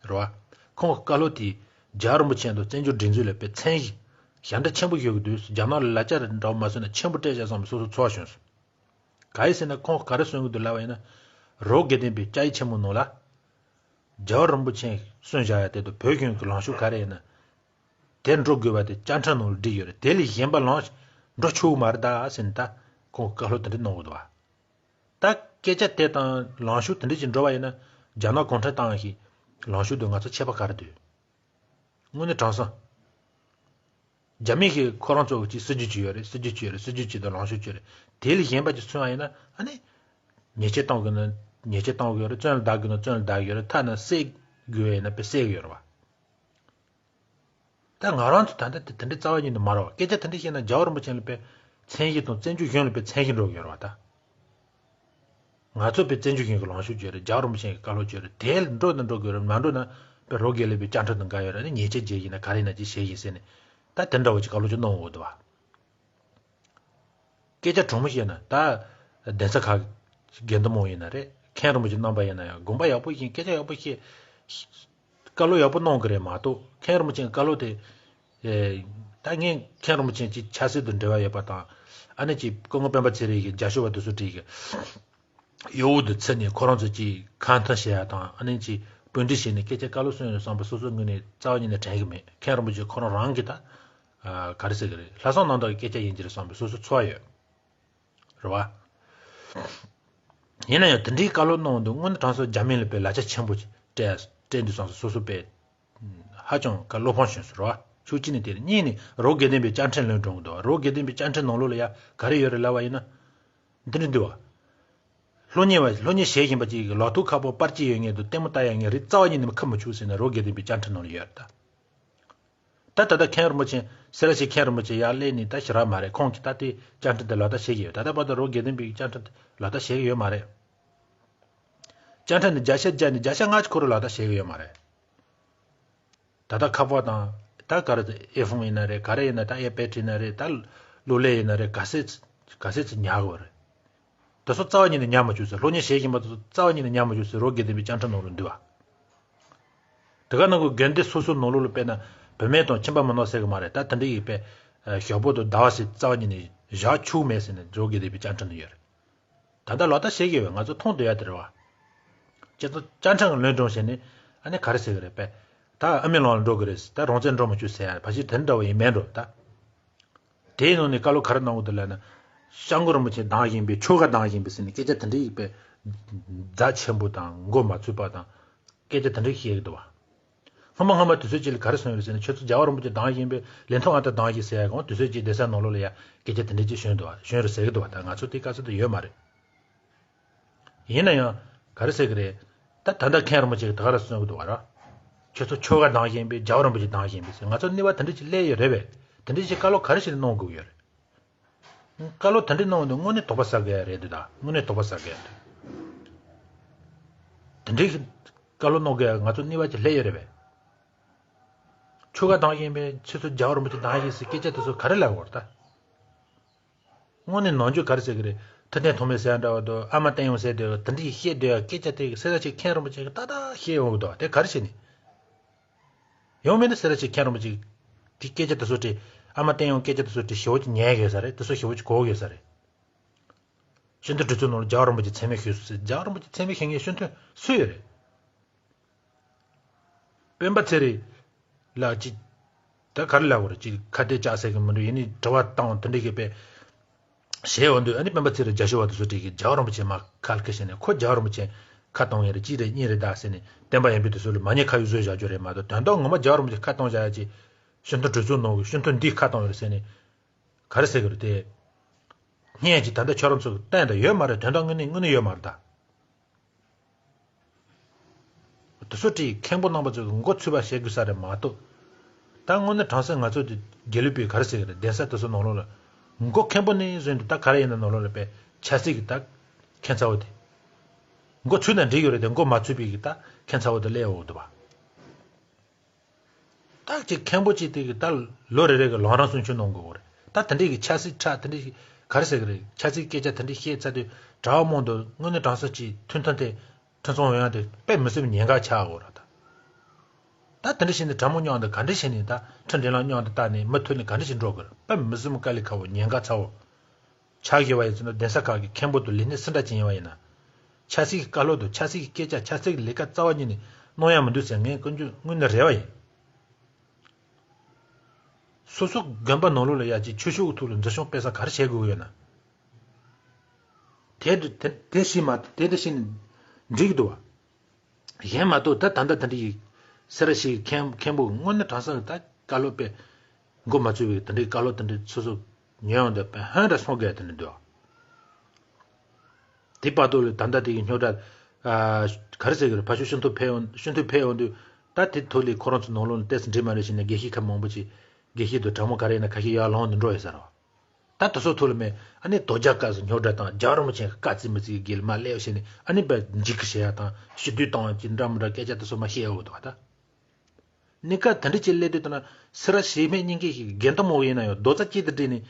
རེད་བ། ཁོང་གི་བཀའ་སློབ་དེ་རྒྱལ་བ་རིན་པོ་ཆེ་དང་བཙན་བྱོལ་སྒྲིག་འཛུགས་ལ་དཔེ་མཚན་ཞིག་ཞབས་འདྲེན་ཆེན་པོ་ཞུ་གི་འདུག་རྒྱ་ནག་ལ་ལ་ཆ་རེ་འདྲ་བོ་མ་བཟོས་ན་ཆེན་པོ་སྤྲད་བཞག་བསམ་པའི་སོ་སོ་ཚོར་བ་བྱུང་སོང་། གང་ཡིན་ཟེར་ན་ཁོང་གིས་ག་རེ་གསུང་གི་འདུག་ལབ་པ་ཡིན་ན། རི་བོ་དགེ་ལྡན་པའི་བཅའ་ཡིག་ཆེན་མོ་ནང་ལ། རྒྱལ་བ་རིན་པོ་ཆེས་གསུངས་བཞག་ཡ་དེ་དང་བོད་གཞུང་གི་ལངས་ཕྱོགས་ག་རེ་ཡིན་ན། དེར་འགྲོ་དགོས་པ་དེ་བཅའ་ཁྲིམས་ནང་ལ་བསྒྲིགས་ཡོད་རེད། དེ་ལས་གཞན་པ་ལངས་འགྲོ་ཆོག་གི་མ་རེད་ད་ཟེར་ནས་ད་ཁོང་གིས་བཀའ་སློབ་དེ་འདྲ་གནང་གི་འདུག་བ། ད་སྐད་ཆ་དེ་དང་ལངས་ཕྱོགས་དེ་འདྲ་ཞིག་འགྲོ་བ་ཡིན་ན་རྒྱ་ནག་གུང་ཁྲན་ཏང་གི་ལངས་ཕྱོགས་དང་ང་ཚོ་ཁྱད་པར་ག་རེ་འདུག་དངོས་གནས་དྲང་སྲོང་། རྒྱ་མི་གིས་ཁོ་རང་ཚོ་གི་ཅིག་སྲིད་ཇུས་ཅིག་ཡོད་རེད། སྲིད་ཇུས་ཅིག་ཡོད་རེད། སྲིད་ཇུས་ཅིག་དང་ལངས་ཕྱོགས་ཅིག་ཡོད་རེད། དེ་ལས་གཞན་པ་ཅིག་མཚོན་པ་ཡིན་ན་ཨ་ནི། ཉེས་ཆད་གཏོང་དགོས་ན་ཉེས་ཆད་གཏོང་གི་ཡོད་རེད། བཙོན་ལ་བསྡད་དགོས་ན་བཙོན་ལ་བསྡད་ཀྱི་ཡོད་རེད། ཐ་ན་བསད་དགོས་ཡིན་ན་དཔེ་བསད་ཀྱི་ཡོད་རེད་བ། ད་ང་རང་ཚོ་ད་ལྟ་དེ་དེ་འདྲའི་རྩ་བ་ཉིད་ནས་མ་རེད་བ། སྐད་ཆ་དེ་འདྲ་བཤད་ན་རྒྱལ་བ་རིན་པོ་ཆེ་ལ་དཔེ་མཚན་གཞི་དང་བཙན་བྱོལ་གཞུང་ལ་དཔེ་མཚན་གཞི་འགྲོ་གི་ཡོད་རེད་བ་ད། ང་ཚོ་དཔེ་བཙན་བྱོལ་གཞུང་གི་ལངས་ཕྱོགས་བརྗོད་རེད། རྒྱལ་བ་རིན་པོ་ཆེ་གི་བཀའ་སློབ་བརྗོད་རེད། དེ་འགྲོ་ན་འགྲོ་དགོས་རེད། མ་འགྲོ་ན་དཔེ་རོ་རྒྱལ་ལས་པའི་བཅའ་ཁྲིམས་དང་འགལ་ཡོད་རེད། ཨ་ནི་ཉེས་ཆད་འཇལ་ཡིན་ན་ག་རེ་ཡིན་ན་ཅིག་བྱེད་ཡིན་ཟེར་ནས་ད་དེ་འདྲ་བོ་ཅིག་བཀའ་སློབ་ཅིག་གནང་འོང་འདུག་བ། སྐད་ཆ་དྲང་མོ་བཤད་ན་ད་གདན་ས་ཁག་དགེ་འདུན་མང་ཡིན་ན་རེད། མཁན་རིན་པོ་ཆེ་རྣམ་པ་ཡིན་ན་ཡང་དགོངས་པ་ཡག་པོ་བཞེས། སྐད་ཆ་ཡག་པོ་བཤད། བཀའ་སློབ་ཡག་པོ་གནང་གི་རེད་མ་གཏོགས། མཁན་རིན་པོ་ཆེའི་བཀའ་སློབ་དེ། ཨེ། ད་ངས་མཁན་རིན་པོ་ཆེ་ཅིག་ཆབ་སྲིད་དང་འབྲེལ་བ་ཡོད་པ་དང་། ཨ་ནི་ཅིག་སྐུ་ངོ་སྤེན་པ་ཚེ་རིང་གིས་རྒྱ་ཤོག་པ་དེ་ཚོ་བྲིས་གི་གཡོ་འུ་དུ་ཚུད་ནས་ཁོ་རང་ཚོ་ཅིག་ཁ་འཐོར་བྱེད་ཡ་དང་། ཨ་ནི་ཅིག་བུ་འདྲི་བྱས་ནས་སྐད་ཆ་བཀའ་སློབ་གསུངས་ཡོད་བསམ་པ་སོ་སོའི་ངོས་ནས་རྩ་བ་ཉིད་ནས་དྲན་གི་མེད། མཁན་རིན་པོ་ཆེ་ཁོ་རང་རང་གིས་ད། ཨ། ག་རེ་ཟེར་གི་རེད། ལྷག་བསམ་རྣམ་དག་གི་སྐད་ཆ་ཡིན་གྱི་རེད་བསམ་པའི་སོ་སོ་ཚོར་བ་ཡོད། རེད་བ། ཡིན་ན་ཡང་དེ་འདྲའི་བཀའ་སློབ་གནང་འདུག་དངོས་གནས་དྲང་གནས་རྒྱ་མི་ལ་དཔེ་ལག་ཆ་ཆེན་པོ་ཅིག་སྤྲད་སྤྲད་འདུག་བསམ་སོ་སོ་དཔེ་ཧ་ཅང་ག་བློ་ཕམ་བྱུང་སོང་རེད་བ། ཕྱོགས་གཅིག་ནས་དེ་རེད། གཉིས་ནས་རོ་དགེ་ལྡན་པའི་བཅའ་ཁྲིམས་ལུང་དྲངས་འདུག་རོ་དགེ་ལྡན་པའི་བཅའ་ཁྲིམས་ནང་ལོགས་ལ་ཡ་ག་རེ་ཡོད་རེད་ལབ་པ་ཡིན་ན། འདི་འདྲ་འདུག་བ། སློབ་གཉེར་བ་སློབ་གཉེར་བྱེད་བཞིན་པ་ཅིག་གི་ལག་ཐོག་ཁ་པར་པར་ཅིག་ཡོད་མཁན་དང་ལྟད་མོ་ལྟ་ཡ་མཁན་རིགས་རྩ་བ་ཉིད་ནས་ཁུར་མི་ཆོག་ཟེར་ནས་རོ་དགེ་ལྡན་པའི་བཅའ་ཁྲིམས་ནང་ལ་ཡོད་རེད་ད། ད་ད་ལྟ་མཁན་རིན་པོ་ཆེ་སེ་ར་བྱེས་མཁན་རིན་པོ་ཆེ་ཡར་སླེབས་ནས་ད་ཞེ་དྲག་མ་རེད། ཁོང་གིས་ད་ལྟའི་བཅའ་ཁྲིམས་དེ་ལག་བསྟར་བྱེད་ཀྱི་ཡོད། ད་ལྟ་བར་དུ་རོ་དགེ་ལྡན་པའི་བཅའ་ཁྲིམས་དེ་ལག་བསྟར་བྱེད་ཀྱི་ཡོད་མ་རེད། བཅའ་ཁྲིམས་འདི་བརྒྱ་ཆ་བརྒྱ་ནས་བརྒྱ་ཆ་ལྔ་ཅིག་ཁོ་རང་ལག་བསྟར་བྱེད་ཀྱི་ཡོད་མ་རེད། ད་ལྟ་ཁ་པར་དང་། ད་ག་རེ་ཨེ་ཕོན་ཡིན་ན་རེད། ག་རེ་ཡིན་ན། ད་ཨའི་པེ་ཌི་ཡིན་ན་རེད། ད་གློག་ཀླད་ཡིན་ན་རེད། ག་ཚད་ག་ཚད་ཅིག་ཉར་དགོས་རེད། དེ་ཚོ་རྩ་བ་ཉིད་ནས་ཉར་མ་བཅུག་ཟེར། སློབ་གཉེར་བྱེད་བཞིན་པ་དེ་ཚོ་རྩ་བ་ཉིད་ནས་ཉར་མ་བཅུག་ཟེར། རོ་དགེ་ལྡན་པའི་བཅའ་ཁྲིམས་ནང་ལ་འདུས་པ། དེ་ག་ནང་གི་དགོན་སྡེ་སོ་སོའི་ནང་ལོགས་ལ་དཔེར་ན་བུད་མེད་དང་ཁྱིམ་པ་མི་སྣང་ཟེར་གི་མ་རེད། ད་དེ་འདྲ་ཡིན་པས་ཞོགས་པ་དང་ཟླ་བ་ཟེར་རྩ་བ་ཉིད་ནས་བཞག་ཆོག་མེད་ཟེར་ནས་རོ་དགེ་ལྡན་པའི་བཅའ་ཁྲིམས་ནང་ཡོད་རེད། ད་ལྟ་ལག་བསྟར་བྱེད་ཀྱི་ཡོད། ང་ཚོ་མཐོང་བསྡད་ཡ་དེ་རེད་བ། ཁྱེད་ཚོ་བཅའ་ཁྲིམས་ཀྱི་ལུང་དྲངས་བྱས་ནས་ཨ་ནི་ག་རེ་ཟེར་གི་རེད་པས། ད་ཨ་མའི་ལུང་ལ་འགྲོ་གི་རེད། ད་རང་བཙན་འགྲོ་མི་བཅུག་ཟེར་ཡ་ཕལ་ཆེར་དེ་འདྲ་བ་ཡིན་མེད་འགྲོ་ད། དེའི་ནང་ནས་བཀའ་སློབ་ག་རེ་གནང་གི་འདུག་ལབ་ན། སྐྱབས་མགོན་རིན་པོ་ཆེ་བདག་ཡིན་པས། ཆོལ་ཁ་བདག་ཡིན་པས་ཟེར་ནས་སྐད་ཆ་དེ་འདྲ་ཡིན་པས། རྫ་ཆེན་པོ་དང་མགོ་མ་ཚོས་པ་དང་། སྐད་ཆ་དེ་འདྲ་བཤད་ཀྱི་འདུག་བ། སྔོན་མ་སྔོན་མ་དུས་ཚོད་ཅིག་ལ་ག་རེ་གསུངས་ཡོད་རེད་ཟེར་ན། ཁྱོད་ཚོ་རྒྱལ་བ་རིན་པོ་ཆེ་བདག་ཡིན་པས་ལན་ཐོག་ཨ་ད་བདག་ཡིན་ཟེར་ཡ་གང་། དུས་ཚོད་ཅིག་གདན་ས་ནང་ལོགས་ལ་ཡ་སྐད་ཆ་དེ་འདྲ་ཅིག་བྱུང་འདུག་བ། བྱུང་རེད་ཟེར་གི་འདུག་བ། ད་ང་ཚོ་དེ་སྐབས་སུ་དུ་ཡོད་མ་རེད། ཡིན་ན་ཡང་ག་རེ་ཟེར་གི་རེད། ད་ད་ལྟ་མཁན་རིན་པོ་ཆེ་གིས་ད་ག་རེ་གསུང་གི་འདུག་བ་ར། ཁྱོད་ཚོ་ཆོལ་ཁ་བདག་ཡིན་པས། རྒྱལ་བ་རིན་པོ་ཆེ་བདག་ཡིན་པས་ཟེར། ང་ཚོ་གནས་བབ་དེ་འདྲ་ཅིག་སླེབས་ཡོད་རེད་པས། དེ་འདྲ་ཅིག་བཀའ་སློབ་ག་རེ་ཞིག་གནང་དགོས་ཡོད་རེད། བཀའ་སློབ་དེ་འདྲ་གནང་བ་འདི་དངོས་གནས་དོགས་པ་ཟ་དགོས་ཡ་རེད་འདུག་ད་དངོས་གནས་དོགས་པ་ཟ་དགོས་ཡ་འདུག་དེ་འདྲའི་བཀའ་སློབ་གནང་དགོས་ཡ་ང་ཚོ་གནས་བབ་ཅིག་སླེབས་ཡོད་རེད་པས། ཆོལ་ཁ་བདག་ཡིན་པས། ཁྱེད་ཚོ་རྒྱལ་བ་རིན་པོ་ཆེ་བདག་ཡིན་ཟེར་སྐད་ཆ་དེ་ཚོ་ག་རེ་ལབ་དགོས་རེད་ད། དངོས་གནས་ནང་ཆོས་ག་རེ་ཟེར་གི་རེད། ཐུབ་བསྟན་ཐོགས་མེད་ཟེར་ཡ་འདྲ་བ་དང་། ཨ་མ་བསྟན་ཡོན་ཟེར་དེ་དེ་འདྲ་ཞིག་བཤད་སྡོད་ཡ་སྐད་ཆ་དེ་སེ་ར་བྱེས་མཁན་རིན་པོ་ཆེ་གིས་ཏག་ཏག་བཤད་ཡོང་གི་འདུག་དེ་ག་རེ་བྱས་ནས། ཡང་མིན་ན་སེ་ར་བྱེས་མཁན་རིན་པོ་ཆེ་དེ་སྐད་ཆ་དེ་ཚོ་དེ། ཨ་མ་བསྟན་ཡོན་སྐད་ཆ་དེ་ཚོ་དེ་ཞེ་པོ་ཅིག་ཉན་དགོས་ས་རེད། དེ་ཚོ་ཞེ་པོ་ཅིག་གོ་དགོས་ས་རེད། ཤིན་ཏུ་དྲི་ཚོགས་ནང་ལ་རྒྱལ་བ་རིན་པོ་ཆེ་མཚན་སྨད་ཞུས་སོང་ཟེར། རྒྱལ་བ་རིན་པོ་ཆེ་མཚན་སྨད་ཞུ་མཁན་ཤིན་ཏུ་སུ་ཡོད་རེད། སྤེན་པ་ཚེ་རིང་ལ་ཅིག་ད་ག་རེ་ལབ་དགོས་རེད། ཅིག་ཁ་གཏད་བཅག་ཟེར་གི་མི་འདུག་ཡིན་ནའི་དྲི་བ་བཏང་དེ་འདྲ་གི་དཔེ་བྱས་ཡོང་དུས། ཨ་ནི་སྤེན་པ་ཚེ་རིང་རྒྱ་ཤོག་པ་དེ་ཚོ་དེ་གིས་རྒྱལ་བ་རིན་པོ་ཆེ་མར་ཁ་སྐད་བྱས་ནས། ཁོ་རྒྱལ་བ་རིན་པོ་ཆེ་ཁ་གཏོང་ཡ་རེད། གཅིག་རེད་གཉིས་རེད་ད་ཟེར་ནས་བསྟན་པ་ཡོན་ཏན་དེ་ཚོ་ལ་མ་ཉེས་ཁ་གཡོགས་བཟོས་བཞག་རྒྱུ་རེད་མ་གཏོགས། དོན་དག་ངོ་མ་རྒྱལ་བ་རིན་པོ་ཆེ་ཁ་གཏོང་བཞག་ཡ་ཅིག་ཤིན་ཏུ་དྲི་ཚོགས་ནང་གི་ཤིན་ཏུ་འདིས་ཁ་གཏོང་ཡ་རེད་ཟེར་ནས་ག་རེ་ཟེར་གི་རེད་དེ། སྙན་ཅིག་ད་ལྟ་ཁྱོད་རང་ཚོ་གི་སྟེང་དུ་ཡོད་མ་རེད། དོན་དག་དངོས་གནས་དངོས་གནས་ཡོད་མ་རེད་ད། དེ་ཚོ་དེ་མཁན་པོ་རྣམ་པ་ཚོས་མགོ་ཚོས་པ་བྱེད་དགོས་ས་རེད་མ་གཏོགས། ད་དངོས་གནས་དྲང་གནས་ང་ཚོ་དེ་དགེ་ལུགས་པའི་ག་རེ་ཟེར་གི་རེད། གདན་ས་དེ་ཚོ་ནང་ལོགས་ལ་མགོ་མཁན་པོ་ནས་བཟུང་སྟེ་ད་ག་རེ་ཡིན་ན་ནང་ལོགས་ལ་དཔེ་ཆབ་སྲིད་ཀྱི་ད་མཁན་ཚ་བོ་དེ། མགོ་ཚོས་ན་འགྲིག་གི་རེད་དེ། མགོ་མ་ཚོས་པའི་གི་ད་མཁན་ཚ་བོ་དེ་སླེབས་ཡོང་གི་འདུག་བ། ད་ཅིག་མཁན་པོ་ཅིག་དེ་གི་ད་ལོ་རེ་རེ་གི་ལམ་རིམ་སྲུང་སྐྱོབ་གནང་དགོས་རེད། ད་དེ་འདྲའི་གི་ཆབ་སྲིད་ཁྲ་དེ་འདྲའི་ག་རེ་ཟེར་གི་རེད། ཆབ་སྲིད་སྐད་ཆ་དེ་འདྲའི་བཤད་ཚར་དུས་གྲྭ་བ་མང་དུ་དངོས་གནས་དྲང་གནས་ཅིག་མཐུན་མཐུན་དེ་མཐུན་ཚོང་ཡོང་ཡ་དེ་དཔེ་མི་སྲིད་པའི་ཉེན་ཁ་ཆགས་ཡོད་རེད་ད། ད་དེ་འདྲ་བྱས་ནས་གྲྭ་མོ་མཉམ་དུ་ག་འདྲ་བྱས་ནས། ད་ཁྲི་འབྲེལ་ལམ་མཉམ་དུ་བཏགས་ནས་མུ་མཐུད་ནས་ག་འདྲ་བྱས་འགྲོ་དགོས་རེད། དཔེ་མི་སྲིད་པའི་དཀའ་ལས་ཁག་པོ་ཉེན་ཁ་ཚ་བོ། ཆ་བཞག་པ་ཡིན་ཟེར་ན་གདན་ས་ཁག་གི་མཁན་པོ་དང་ལས་སྣེ་སུ་འདྲ་ཅིག་ཡིན་པ་ཡིན་ན། ཆབ་སྲིད་ཀྱི་བཀའ་སློབ་དང་ཆབ་སྲིད་ཀྱི་སྐད་ཆ། ཆབ་སྲིད་ཀྱི་ལས་ཀ་རྩ་བ་ཉིད་ནས་གནང་ཡ་མི་འདུག་ཟེར་ངས་ཀུན་སྤྱོད་དངོས་གནས་རེ་བ་ཡིན། སོ་སོ་དགོན་པ་ནང་ལོགས་ལ་ཡ་ཅིག་ཆོས་ཕྱོགས་ཀྱི་ཐོག་ལ་འཛིན་སྐྱོང་སྤེལ་ས་ག་རེ་བྱེད་དགོས་ཀྱི་ཡོད་ན། དེ་དེ་དེ་བྱས་མ་དེ་དེ་བྱས་ནས་འགྲིག་གི་འདུག་བ། གཞན་མ་གཏོགས་ད་ད་ལྟ་དེ་འདྲ་ཡི་སེ་ར་བྱེས་མཁན་མཁན་པོ་དངོས་གནས་དྲང་གནས་ད་བཀའ་སློབ་དཔེ་མགོ་མ་ཚོས་པའི་དེ་འདྲའི་བཀའ་སློབ་དེ་འདྲའི་སོ་སོ་ཉན་ཡོང་དུས་དཔེ་ཧོན་ར་སོང་གི་དེ་འདྲ་འདུག་དེ་བར་དུ་ལ་ད་ལྟ་དེ་གི་རྙོག་དྲ་ཨ་ག་རེ་ཟེར་གི་རེད། ཕར་ཕྱོགས་ཤིན་ཏུ་ཕེབས་ཡོང་ཤིན་ཏུ་ཕེབས་ཡོང་དུས་ ད་དེ་ཐོག་ལས་ཁོ་རང་ཚོ་ནང་ལོགས་ལ་ཏོག་ཙམ་འདྲེས་མ་འདྲེས་བྱས་ནས་དགེ་བཤེས་ཁག་མང་པོ་ཅིག་དགེ་བཤེས་དང་གྲྭ་མོ་ག་རེ་ཡིན་ན་ཁ་ཤས་ཡར་ལངས་ནས་འགྲོ་ཡོད་ས་རེད་བ། ད་དེ་ཚོ་ཐོག་ལ་མེད་ཨ་ནི་དོལ་རྒྱལ་སྐབས་སུ་རྙོག་དྲ་དང་རྒྱལ་བ་རིན་པོ་ཆེ་བཀའ་བརྩི་མི་བརྩི་གི་སྒེར་ལ་མ་སླེབས་བྱས་ནས་ཨ་ནི་བས་འཇིགས་སྐུལ་བྱེད་ཡ་དང་ཞི་བདེ་བཏང་ཡ་ཅིག་འདྲ་མི་འདྲ་སྐད་ཆ་དེ་ཚོ་མ་བཤད་འོ་འདུག་བ་ད། གནས་སྐབས་དེ་འདྲ་ཅིག་སླེབས་དུས་ད་ན་སེ་ར་བྱེས་སྨད་གཉིས་ཀའི་ཞིག་རྒན་དང་མོ་ཡིན་ན་ཡང་རྡོག་རྩ་གཅིག་ཏུ་སྒྲིལ་ནས་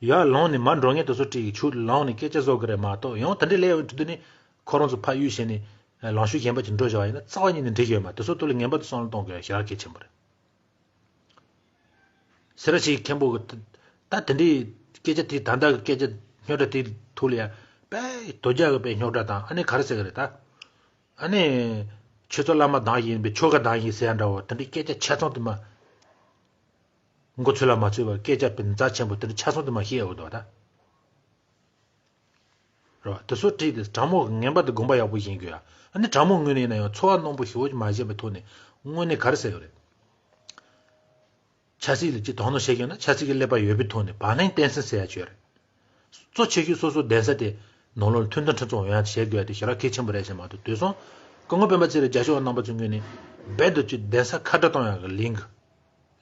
ཡར་ལངས་ནས་མར་འགྲོ་མཁན་དེ་ཚོ་ཁྲིད་ཀྱི་ཆུ་ལངས་ནས་སྐད་ཆ་བཟོ་གི་རེད་མ་གཏོགས་ཡང་དེ་འདྲ་སླེབས་ཡོང་དུས་ནི་ཁོ་རང་ཚོ་ཕ་ཡུལ་བྱས་ནས་ལངས་ཕྱོགས་གཞན་པ་ཅིག་འགྲོ་བཞག་པ་ཡིན་ན་རྩ་བ་ཉིད་ནས་འགྲིག་གི་ཡོད་མ་དེ་ཚོ་ཐོག་ལ་ངན་པ་དེ་བསམ་བློ་གཏོང་དགོས་ཡ་ཞེ་དྲག་གལ་ཆེན་པོ་རེད། སེ་ར་བྱེས་མཁན་པོ་གི་ད་དེ་འདྲའི་སྐད་ཆ་དེ་ད་ལྟ་གི་སྐད་ཆ་རྙོག་དྲ་དེ་ཐོག་ལ་ཡ་དཔེ་དོལ་རྒྱལ་གི་དཔེ་རྙོག་དྲ་དང་ཨ་ནི་ག་རེ་ཟེར་གི་རེད་ད། ཨ་ནི། ཆོས་ཚོགས་བླ་མ་བདག་ཡིན་པའི་ཆོལ་ཁ་བདག་ཡིན་ཟེར་ཡ་འདྲ་བོ་དེ་འདྲའི་སྐད་ཆ་ཆ་ཚང་དུ་མ། མགོ་ཚོས་ལ་མ་ཚོས་པར་སྐད་ཆ་དཔེ་རྩ་ཆེན་པོ་དེ་འདྲ་ཆ་ཚང་དུ་མ་བཤད་འོ་འདུག་ད། རེད་བ། དེ་ཚོ་བྲིས་ཏེ་དྲང་མོ་ངན་པ་དེ་དགོངས་པ་ཡག་པོ་བཞེས་དགོས་ཡ། ཨ་ནི་དྲང་མོ་ངོས་ནས་ཡིན་ན་ཡང་ཚོར་བ་རྣོན་པོ་ཞེ་པོ་ཅིག་མ་བཞེས་པའི་ཐོག་ནས་དངོས་གནས་ག་རེ་ཟེར་ཡོད་རེད། ཆབ་སྲིད་ལ་ཅིག་དོ་སྣང་བྱེད་ཀྱི་ཡོད་ན་ཆབ་སྲིད་ཀྱི་ཀླད་པ་ཡོད་པའི་ཐོག་ནས་བག་ལེན་བསྟེན་སྲིད་ཟེར་ཡ་ཅིག་ཡོད་རེད། གཙོ་ཆེ་ཤོས་སོ་སོའི་གདན་ས་དེ་ནང་ལོགས་ལ་མཐུན་སྒྲིལ་ཁྲིམས་སྲུང་ཡོང་ཡ་བྱེད་དགོས་ཡ་དེ་ཞེ་དྲག་གལ་ཆེན་པོ་རེད་ཟེར་མ་གཏོགས་དུས་སང་སྐུ་ངོ་སྤེན་པ་ཚེ་རིང་རྒྱ་ཤོག་རྣམ་པ་ཚོའི་ངོས་ནས་རྦད་དེ་ཅིག་གདན་ས་ཁ་བྲལ་གཏོང་ཡ་གི་ལིང་གི་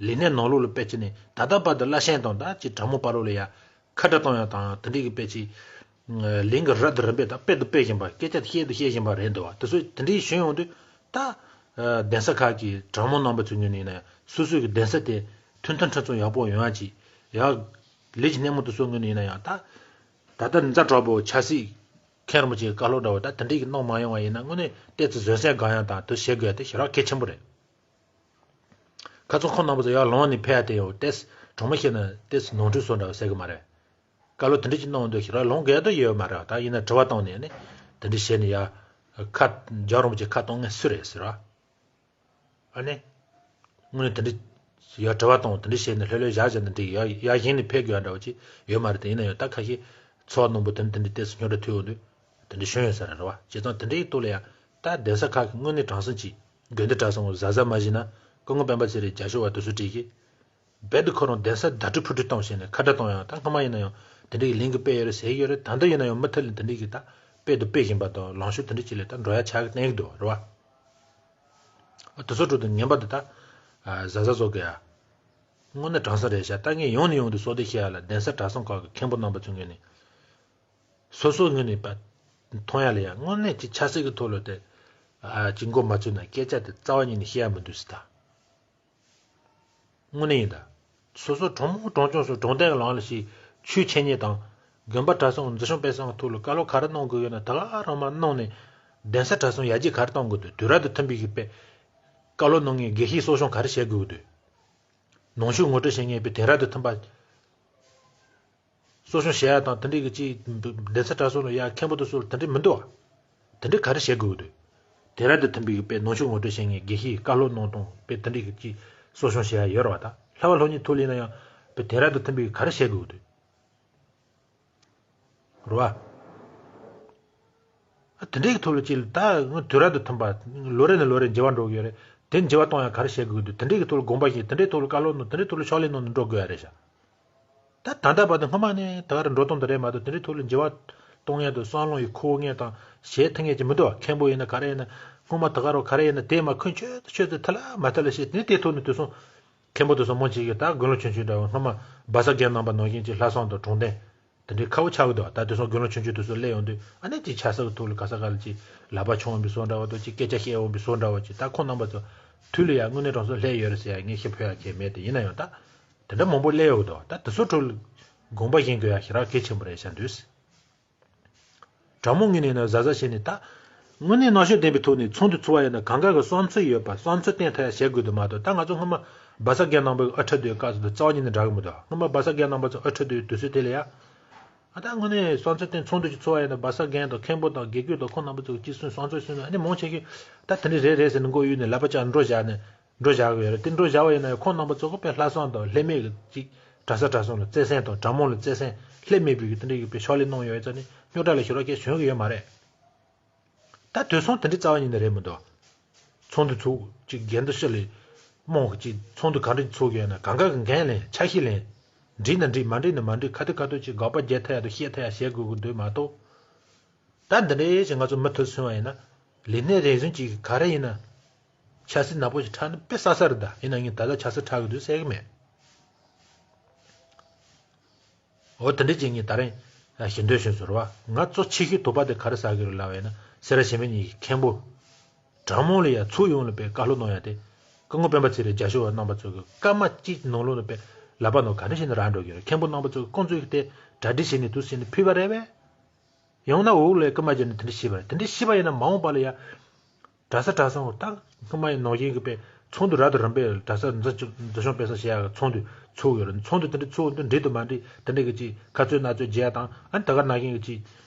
ལས་སྣེ་ནང་ལོགས་ལ་དཔེ་ཅི་ནས་ད་ལྟ་བར་དུ་བླ་ཆེན་དང་ད་ཅིག་གྲྭ་མོ་བར་ལ་ཡ་ཁ་བྲལ་གཏོང་ཡ་དང་དེ་འདྲའི་གི་དཔེ་ཅིག་ལིང་གི་རབ་ཏུ་རིམ་པས་ད་སྤེལ་དུ་སྤེལ་བཞིན་པ་སྐད་ཆ་བཤད་དུ་བཤད་བཞིན་པ་རེད་འདུག་བ། དེ་ཚོ་དེ་འདྲའི་ཞུས་ཡོང་དུས་ད་གདན་ས་ཁག་གི་གྲྭ་མོ་རྣམ་པ་ཚོའི་ངོས་ནས་ཡིན་ན་ཡང་སོ་སོའི་གི་གདན་ས་དེ་མཐུན་སྒྲིལ་ཁྲིམས་སྲུང་ཡག་པོ་ཡོང་ཡ་ཅིག་ཡ་ལས་ཀྱི་སྣེ་མོ་དེ་ཚོའི་ངོས་ནས་ཡིན་ན་ཡང་ད་ད་ལྟ་ཛ་དྲག་པོ་ཆབ་སྲིད་མཁན་རིན་པོ་ཆེའི་བཀའ་སློབ་འདྲ་བོ་ད་དེ་འདྲའི་གི་གནང་མ་ཡོང་བ་ཡིན་ན་དངོས་གནས་ཏོག་ཙམ་བཟོད་བསྲན་དགོས་ཡ་དང་དེ་བྱེད་དགོས་ཡ་དེ་ཞེ་དྲག་གལ་ཆེན་པོ་རེད། ཁ་སང་ཁོང་རྣམ་པ་ཚོ་ཡར་ལངས་ནས་ཕེབས་ཏེ་ཡོད་ཏེས་གྲོགས་མོ་བཤད་ན་ཏེས་ནོར་འཁྲུལ་བཟོ་འདྲ་བ་ཟེར་གི་མ་རེད། བཀའ་སློབ་དེ་འདྲ་ཅིག་གནང་འདུག་ཞེ་དྲག་ལངས་དགོས་དོན་ཡོད་མ་རེད། ད་ཡིན་ན་དྲི་བ་བཏང་ནས་ནི་དེ་འདྲ་བྱས་ནས་ཡ་ཁ་རྒྱ་རིན་པོ་ཆེ་ཁ་གཏོང་མཁན་སུ་རེད་ཟེར་བ། ཨ་ནི། དངོས་གནས་དེ་འདྲ་ཡ་དྲི་བ་བཏང་དེ་འདྲ་བྱས་ནས་ལྷོད་ལྷོད་བཞག་བཞག་ན་འགྲིག་ཡ་ཡ་བཞིན་ནས་ཕེབས་དགོས་ཡ་འདྲ་བ་ཅིག་ཡོད་མ་རེད། དེ་ཡིན་ན་ཡང་ད་ཁ་ཤས་ཚོར་བ་རྣོན་པོ་དེ་འདྲ་དེ་འདྲ་ཏེས་རྙོག་དྲ་ཐུག་ཡོང་དུས་དེ་འདྲ་བྱུང་ཡོད་ས་རེད་བ། བྱས་ཙང་དེ་འདྲའི་ཐོག་ལ་ཡ་ད་གདན་ས་ཁག་གི་དངོས་གནས་དྲང་སྲོང་ཅིག་དགོན་སྡེ་གྲྭ་ཚང་གཟབ་གཟབ་མ་བྱས་ན་སྐུ་ངོ་སྤེན་པ་ཚེ་རིང་རྒྱ་ཤོག་བ་དེ་ཚོ་བྲིས་ཀྱི། རྦད་དེ་ཁོ་རང་གདན་ས་བརྡ་སྤྲོད་ཕུལ་སྤྲོད་བཏང་བྱས་ནས་ཁ་བརྡ་གཏོང་ཡང་ད་སྔ་མ་ཡིན་ན་ཡང་དེ་འདྲའི་གི་ལིང་གི་སྤེལ་ཡོད་རེད་ཟེར་གྱི་ཡོད་རེད། ད་ལྟ་ཡིན་ན་ཡང་མུ་མཐུད་ལ་དེ་འདྲའི་གི་ད་སྤེལ་དུ་སྤེལ་བཞིན་པ་དང་ལངས་ཕྱོགས་དེ་འདྲ་ཅིག་ལ་ད་འགྲོ་ཡ་ཆགས་ཀྱི་གནས་ཀྱི་འདུག་རེད་བ། དེ་ཚོ་ཁྲོད་དུ་ངན་པ་དེ་ད་གཟབ་གཟབ་བཟོ་དགོས་ཡ། དངོས་གནས་དྲང་སྲོང་རེད་ཤག་ད་ངས་ཡོང་ནས་ཡོང་དུས་བསོད་བདེ་ཤེས་ཡ་ལ་གདན་ས་གྲྭ་ཚང་ཁག་གི་མཁན་པོ་རྣམ་པ་ཚོའི་ངོས་ནས་སོ་སོའི་ངོས་ནས་པ་མཐོང་ཡ་ལ་ཡ་དངོས་གནས་ཀྱི་ཆབ་སྲིད་ཀྱི་ཐོག་ལ་དེ་ཅིག་མགོ་མ་ཚོས་ན་སྐད་ཆ་དེ་རྩ་བ་ཉིད་ནས་བཤད་ཡ་མི་འདུག་ཟེར་ད། དངོས་གནས་ཡིན་ད། སོ་སོ་གྲོང་མོ་གྲོང་ཆུང་སོགས་གྲོང་རྡལ་གྱི་ལམ་ལ་ཞིག་ཆོས་འཆད་ཉན་དང་། དགོན་པ་གྲྭ་ཚང་འཛིན་སྐྱོང་སྤེལ་གསུམ་གྱི་ཐོག་ལ་བཀའ་སློབ་ག་རེ་གནང་དགོས་ཡོད་ན་ད་ག་རང་མ་གནང་ནས། གདན་ས་གྲྭ་ཚང་ཡར་རྒྱས་ག་རེ་གཏོང་དགོས་འདུག་དུས་རབས་དང་མཐུན་པའི་གི་དཔེ། བཀའ་སློབ་གནང་མཁན་དགེ་བཤེས་གསོ་སྐྱོང་ག་རེ་བྱེད་དགོས་འདུག་ནང་ཆོས་ངོ་སྤྲོད་བྱེད་མཁན་དཔེ་དུས་རབས་དང་མཐུན་པ། གསོ་སྐྱོང་བྱེད་ཡ་དང་དེ་འདྲའི་གི་ཅིག་གདན་ས་གྲྭ་ཚང་ལ་ཡ་མཁན་པོ་དེ་ཚོ་ལ་དེ་འདྲ་མི་འདུག་བ། དེ་འདྲ་ག་རེ་བྱེད་དགོས་འདུག་དེ་རབས་དང་མཐུན་པའི་གི་དཔེ་ནང་ཆོས་ངོ་སྤྲོད་བྱེད་མཁན་དགེ་བཤེས་བཀའ་སློབ་གནང་སྟངས་དཔེ་དེ་འདྲའི་གི་ཅིག་གསོ་སྐྱོང་བྱེད་ཡ་ཡོད་རེད་བ། ད་ལྷ་བ་ལྷ་མོ་གཉིས་ཐུག་ལེ་ན་ཡང་དཔེ་དེ་རབས་དང་མཐུན་པའི་གི་ག་རེ་བྱེད་དགོས་འདུག་རེད་བ། དེ་འདྲའི་གི་ཐོག་ལ་ཅིག་ད་དུས་རབས་དང་མཐུན་པ་ལོ་རེ་ནས་ལོ་རེ་འགྱུར་བ་འགྲོ་གི་ཡོད་རེད། དེ་འགྱུར་བ་གཏོང་ཡ་ག་རེ་བྱེད་དགོས་འདུག་དེ་འདྲའི་གི་ཐོག་ལ་དགོངས་པ་བཞེས། དེ་འདྲའི་ཐོག་ལ་བཀའ་སློབ་གནང་། དེ་འདྲའི་ཐོག་ལ་ཕྱག་ལས་གནང་ནས་འགྲོ་དགོས་ཡ་རེད་ཤག་ད་ད་ལྟ་བར་དུ་སྔོན་མ་ནས་ད་ག་རེ་འགྲོ་སྟངས་དེ་རེད་མ་གཏོགས་དེ་འདྲའི་ཐོག་ལ་འགྱུར་བ་གཏོང་ཡ་དང་བསམ་བློ་ཡི་འཁོར་ངེས་དང་བྱེད་ཐུབ་ངེས་ཀྱི་མི་འདུག་མཁན་པོ་ཡིན་ན་ག་རེ་ཡིན་ན་སྔོན་མ་ད་ག་རེ་ག་རེ་ཡིན་ན་དེ་མ་འཁོན་ཆོད་དུ་ཆོད་དུ་ཐ་ལ་མ་ཐ་ལ་བྱེད་དེ་དེ་ཐོག་ནས་དུས་སང་མཁན་པོ་དུས་སང་མང་ཆེ་གི་ད་དགུང་ལོ་ཆུང་ཆུང་འདྲ་བོ་སྔོན་མ་སྦ་ས་རྒན་རྣམ་པ་ནང་བཞིན་གྱི་ལྷ་བསང་དང་དྲུང་ལྡན། དེ་འདྲའི་ཁག་པོ་ཆགས་ཀྱི་འདུག་ད་དེང་སང་དགུང་ལོ་ཆུང་ཆུང་དེ་ཚོ་སླེབས་ཡོང་དུས་ཨ་ནི་ཅིག་ཆབ་སྲིད་ཀྱི་ཐོག་ལ་ག་ས་ག་ལ་ཅིག་ལག་པ་མཆོང་འོང་བའི་བཟོ་འདྲ་བ་དང་ཅིག་སྐད་ཆ་བཤད་འོང་བའི་བཟོ་འདྲ་བ་ཅིག་ད་ཁོང་རྣམ་པ་ཚོ་དུས་ལ་ཡང་དངོས་གནས་དྲང་སྲོང་སླེབས་ཡོད་རེད་ཟེར་ཡ་ངས་ཤི་ཕོད་ཡ་བྱས་མེད་དེ་ཡིན་ན་ཡང་ད་དེ་འདྲ་མང་པོ་སླེབས་ཡོད་འདུག་ད་དེ་ཚོ་ཁྲོད་ལ་དགོངས་པ་བཞེས་དགོས་ཡ་ཞེ་དྲག་གལ་ཆེན་པོ་རེད་བྱ་འདུག་དྲང་མོ་ངོས་ནས་ཡིན་ན་གཟབ་གཟབ་བྱས་ནས་ད། དངོས་གནས་རྣམ་དཔྱོད་ལྡན་པའི་ཐོག་ནས་ཚོགས་འདུ་ཚོགས་པ་ཡིན་ན་གང་ག་གི་བསམ་ཚུལ་ཡོད་པ་བསམ་ཚུལ་བསྟན་ཐུབ་ཡ་བྱེད་དགོས་འདུག་མ་གཏོགས་ད་ང་ཚོ་སྔོན་མ་སྦ་ས་རྒན་རྣམ་པའི་ཨ་ཁྲ་དུས་སྐབས་སུ་དུ་རྩ་བ་ཉིད་ནས་འདྲ་གི་མི་འདུག་སྔོན་མ་སྦ་ས་རྒན་རྣམ་པ་ཚོ་ཨ་ཁྲ་དུས་དུས་ཚོད་དེ་ལ་ཡ། ཨ་ད་དངོས་གནས་བསམ་ཚུལ་བསྟན་ཚོགས་འདུ་ཅིག་ཚོགས་པ་ཡིན་ན་སྦ་ས་རྒན་དང་མཁན་པོ་དང་དགེ་བསྐོས་དང་ཁོང་རྣམ་པ་ཚོ་གཅིག་སུན་བསམ་ཚུལ་སུན་ཨ་ནི་མང་ཆེ་གི་ད་དེ་འདྲ་རེད་རེད་ཟེར་ནས་མགོ་གཡུག་ནས་ལབ་པ་ཅག་འགྲོ་བཞག་ནས། འགྲོ་བཞག་གི་ཡོད་རེད། དེ་འགྲོ་བཞག་པ་ཡིན་ན་ཡང་ཁོང་རྣམ་པ་ཚོ་གི་དཔེ་ལྷག་བསམ་དང་ལྷད་མེད་ཀྱི་ཅིག་གྲྭ་ས་གྲྭ་ཚང་ལ་བརྩེ་སེམས་དང་གྲྭ་མང་ལ་བརྩེ་སེམས་ལྷད་མེད་པའི་གི་དེ་འདྲའི་གི་དཔེ་ཕྱག་ལས་གནང་ཡོད་ཙང་ནི་རྙོག་དྲ་ལ་ཞེ་དྲག་སྐད་བྱུང་གི་ཡོད་མ་རེད། ད་དུས་སང་དེ་འདྲའི་རྩ་བ་ཉིད་ནས་རེད་མི་འདུག་ཚོགས་འདུ་ཚོགས་ཅིག་འགན་དུ་ཕྱི་ལས་རྨོངས་གི་ཅིག་ཚོགས་འདུ་ག་འདྲ་ཅིག་ཚོགས་ཀྱི་ཡོད་ན་གང་ག་གི་འགན་ལེན་ཆ་ཤས་ལེན་འགྲིག་ན་འགྲིག་མ་འགྲིག་ན་མ་འགྲིག་ཁ་ཐུག་ཁ་ཐུག་ཅིག་དགག་པ་རྒྱག་ཐུབ་ཡ་དང་བཤད་ཐུབ་ཡ་བྱེད་དགོས་གི་འདུག་མ་གཏོགས། ད་འདི་འདྲའི་ཞིག་ང་ཚོ་མུ་མཐུད་སོང་བ་ཡིན་ན། ལས་སྣེ་རེ་ཟུང་གཅིག་གིས་ག་རེ་ཡིན་ན། ཆབ་སྲིད་ནག་པོ་ཞིག་འཁྲབ་ན་དཔེ་བསགས་ས་རེད་ད། ཡིན་ན་ངས་ད་ལྟ་ཆབ་སྲིད་འཁྲབ་གི་འདུག་ཟེར་གི་མེད། འོ་དེ་འདྲ་ཅིག་ངས་ད་རིང་ཞུ་འདོད་བྱུང་སོང་རེད་བ། ང་གཙོ་ཆེ་ཤོས་དོགས་པ་དེ་ག་རེ་ཟ་གི་རེད་ལབ་པ་ཡིན་ན། སེ་ར་བྱེས་སྨད་གཉིས་ཀྱི་མཁན་པོ་གྲྭ་མོ་ལ་ཡ་ཚུར་ཡོང་ལ་དཔེ་བཀའ་སློབ་གནང་ཡ་དེ། སྐུ་ངོ་སྤེན་པ་ཚེ་རིང་རྒྱ་ཤོག་པ་རྣམ་པ་ཚོ་གི་སྐར་མ་གཅིག་ནང་ལོགས་ལ་དཔེ་ལག་པ་ནང་ག་འདྲ་བྱས་ནས་རག་འགྲོ་གི་རེད། མཁན་པོ་རྣམ་པ་ཚོ་གི་ཁོང་ཚོ་གི་དེ་གྲ་སྒྲིག་བྱས་ནས་འདུག་ཟེར་ནས་ཕུལ་བ་རེད་པས། ཡང་ན་འོག་ལ་སྐུལ་མ་བརྒྱབ་ནས་དེ་འདྲ་བྱས་པ་རེད། དེ་འདྲ་བྱས་པ་ཡིན་ན་མ་འོངས་པ་ལ་ཡ། གྲྭ་ས་གྲྭ་ཚང་ད་སྔོན་མ་ཡི་ནང་བཞིན་གྱི་དཔེ་ཚོགས་འདུ་རབ་དང་རིམ་པས་གྲྭ་ས་འཛིན་སྐྱོང་སྤེལ་གསུམ་བྱེད་ཡག་གི་ཚོགས་འདུ་ཚོགས་ཡོད་རེད། ཚོགས་འདུ་དེ་འདྲ་ཚོགས་འདུ་འགྲིག་དང་མ་འགྲིག་དེ་འདྲ་གི་ཅིག་ཁ་རྩོད་སྣ་རྩོད་བྱེད་ཡག་དང་། ཨ་ནི་ད་ག་ནང་བཞིན་གྱི་ཅིག་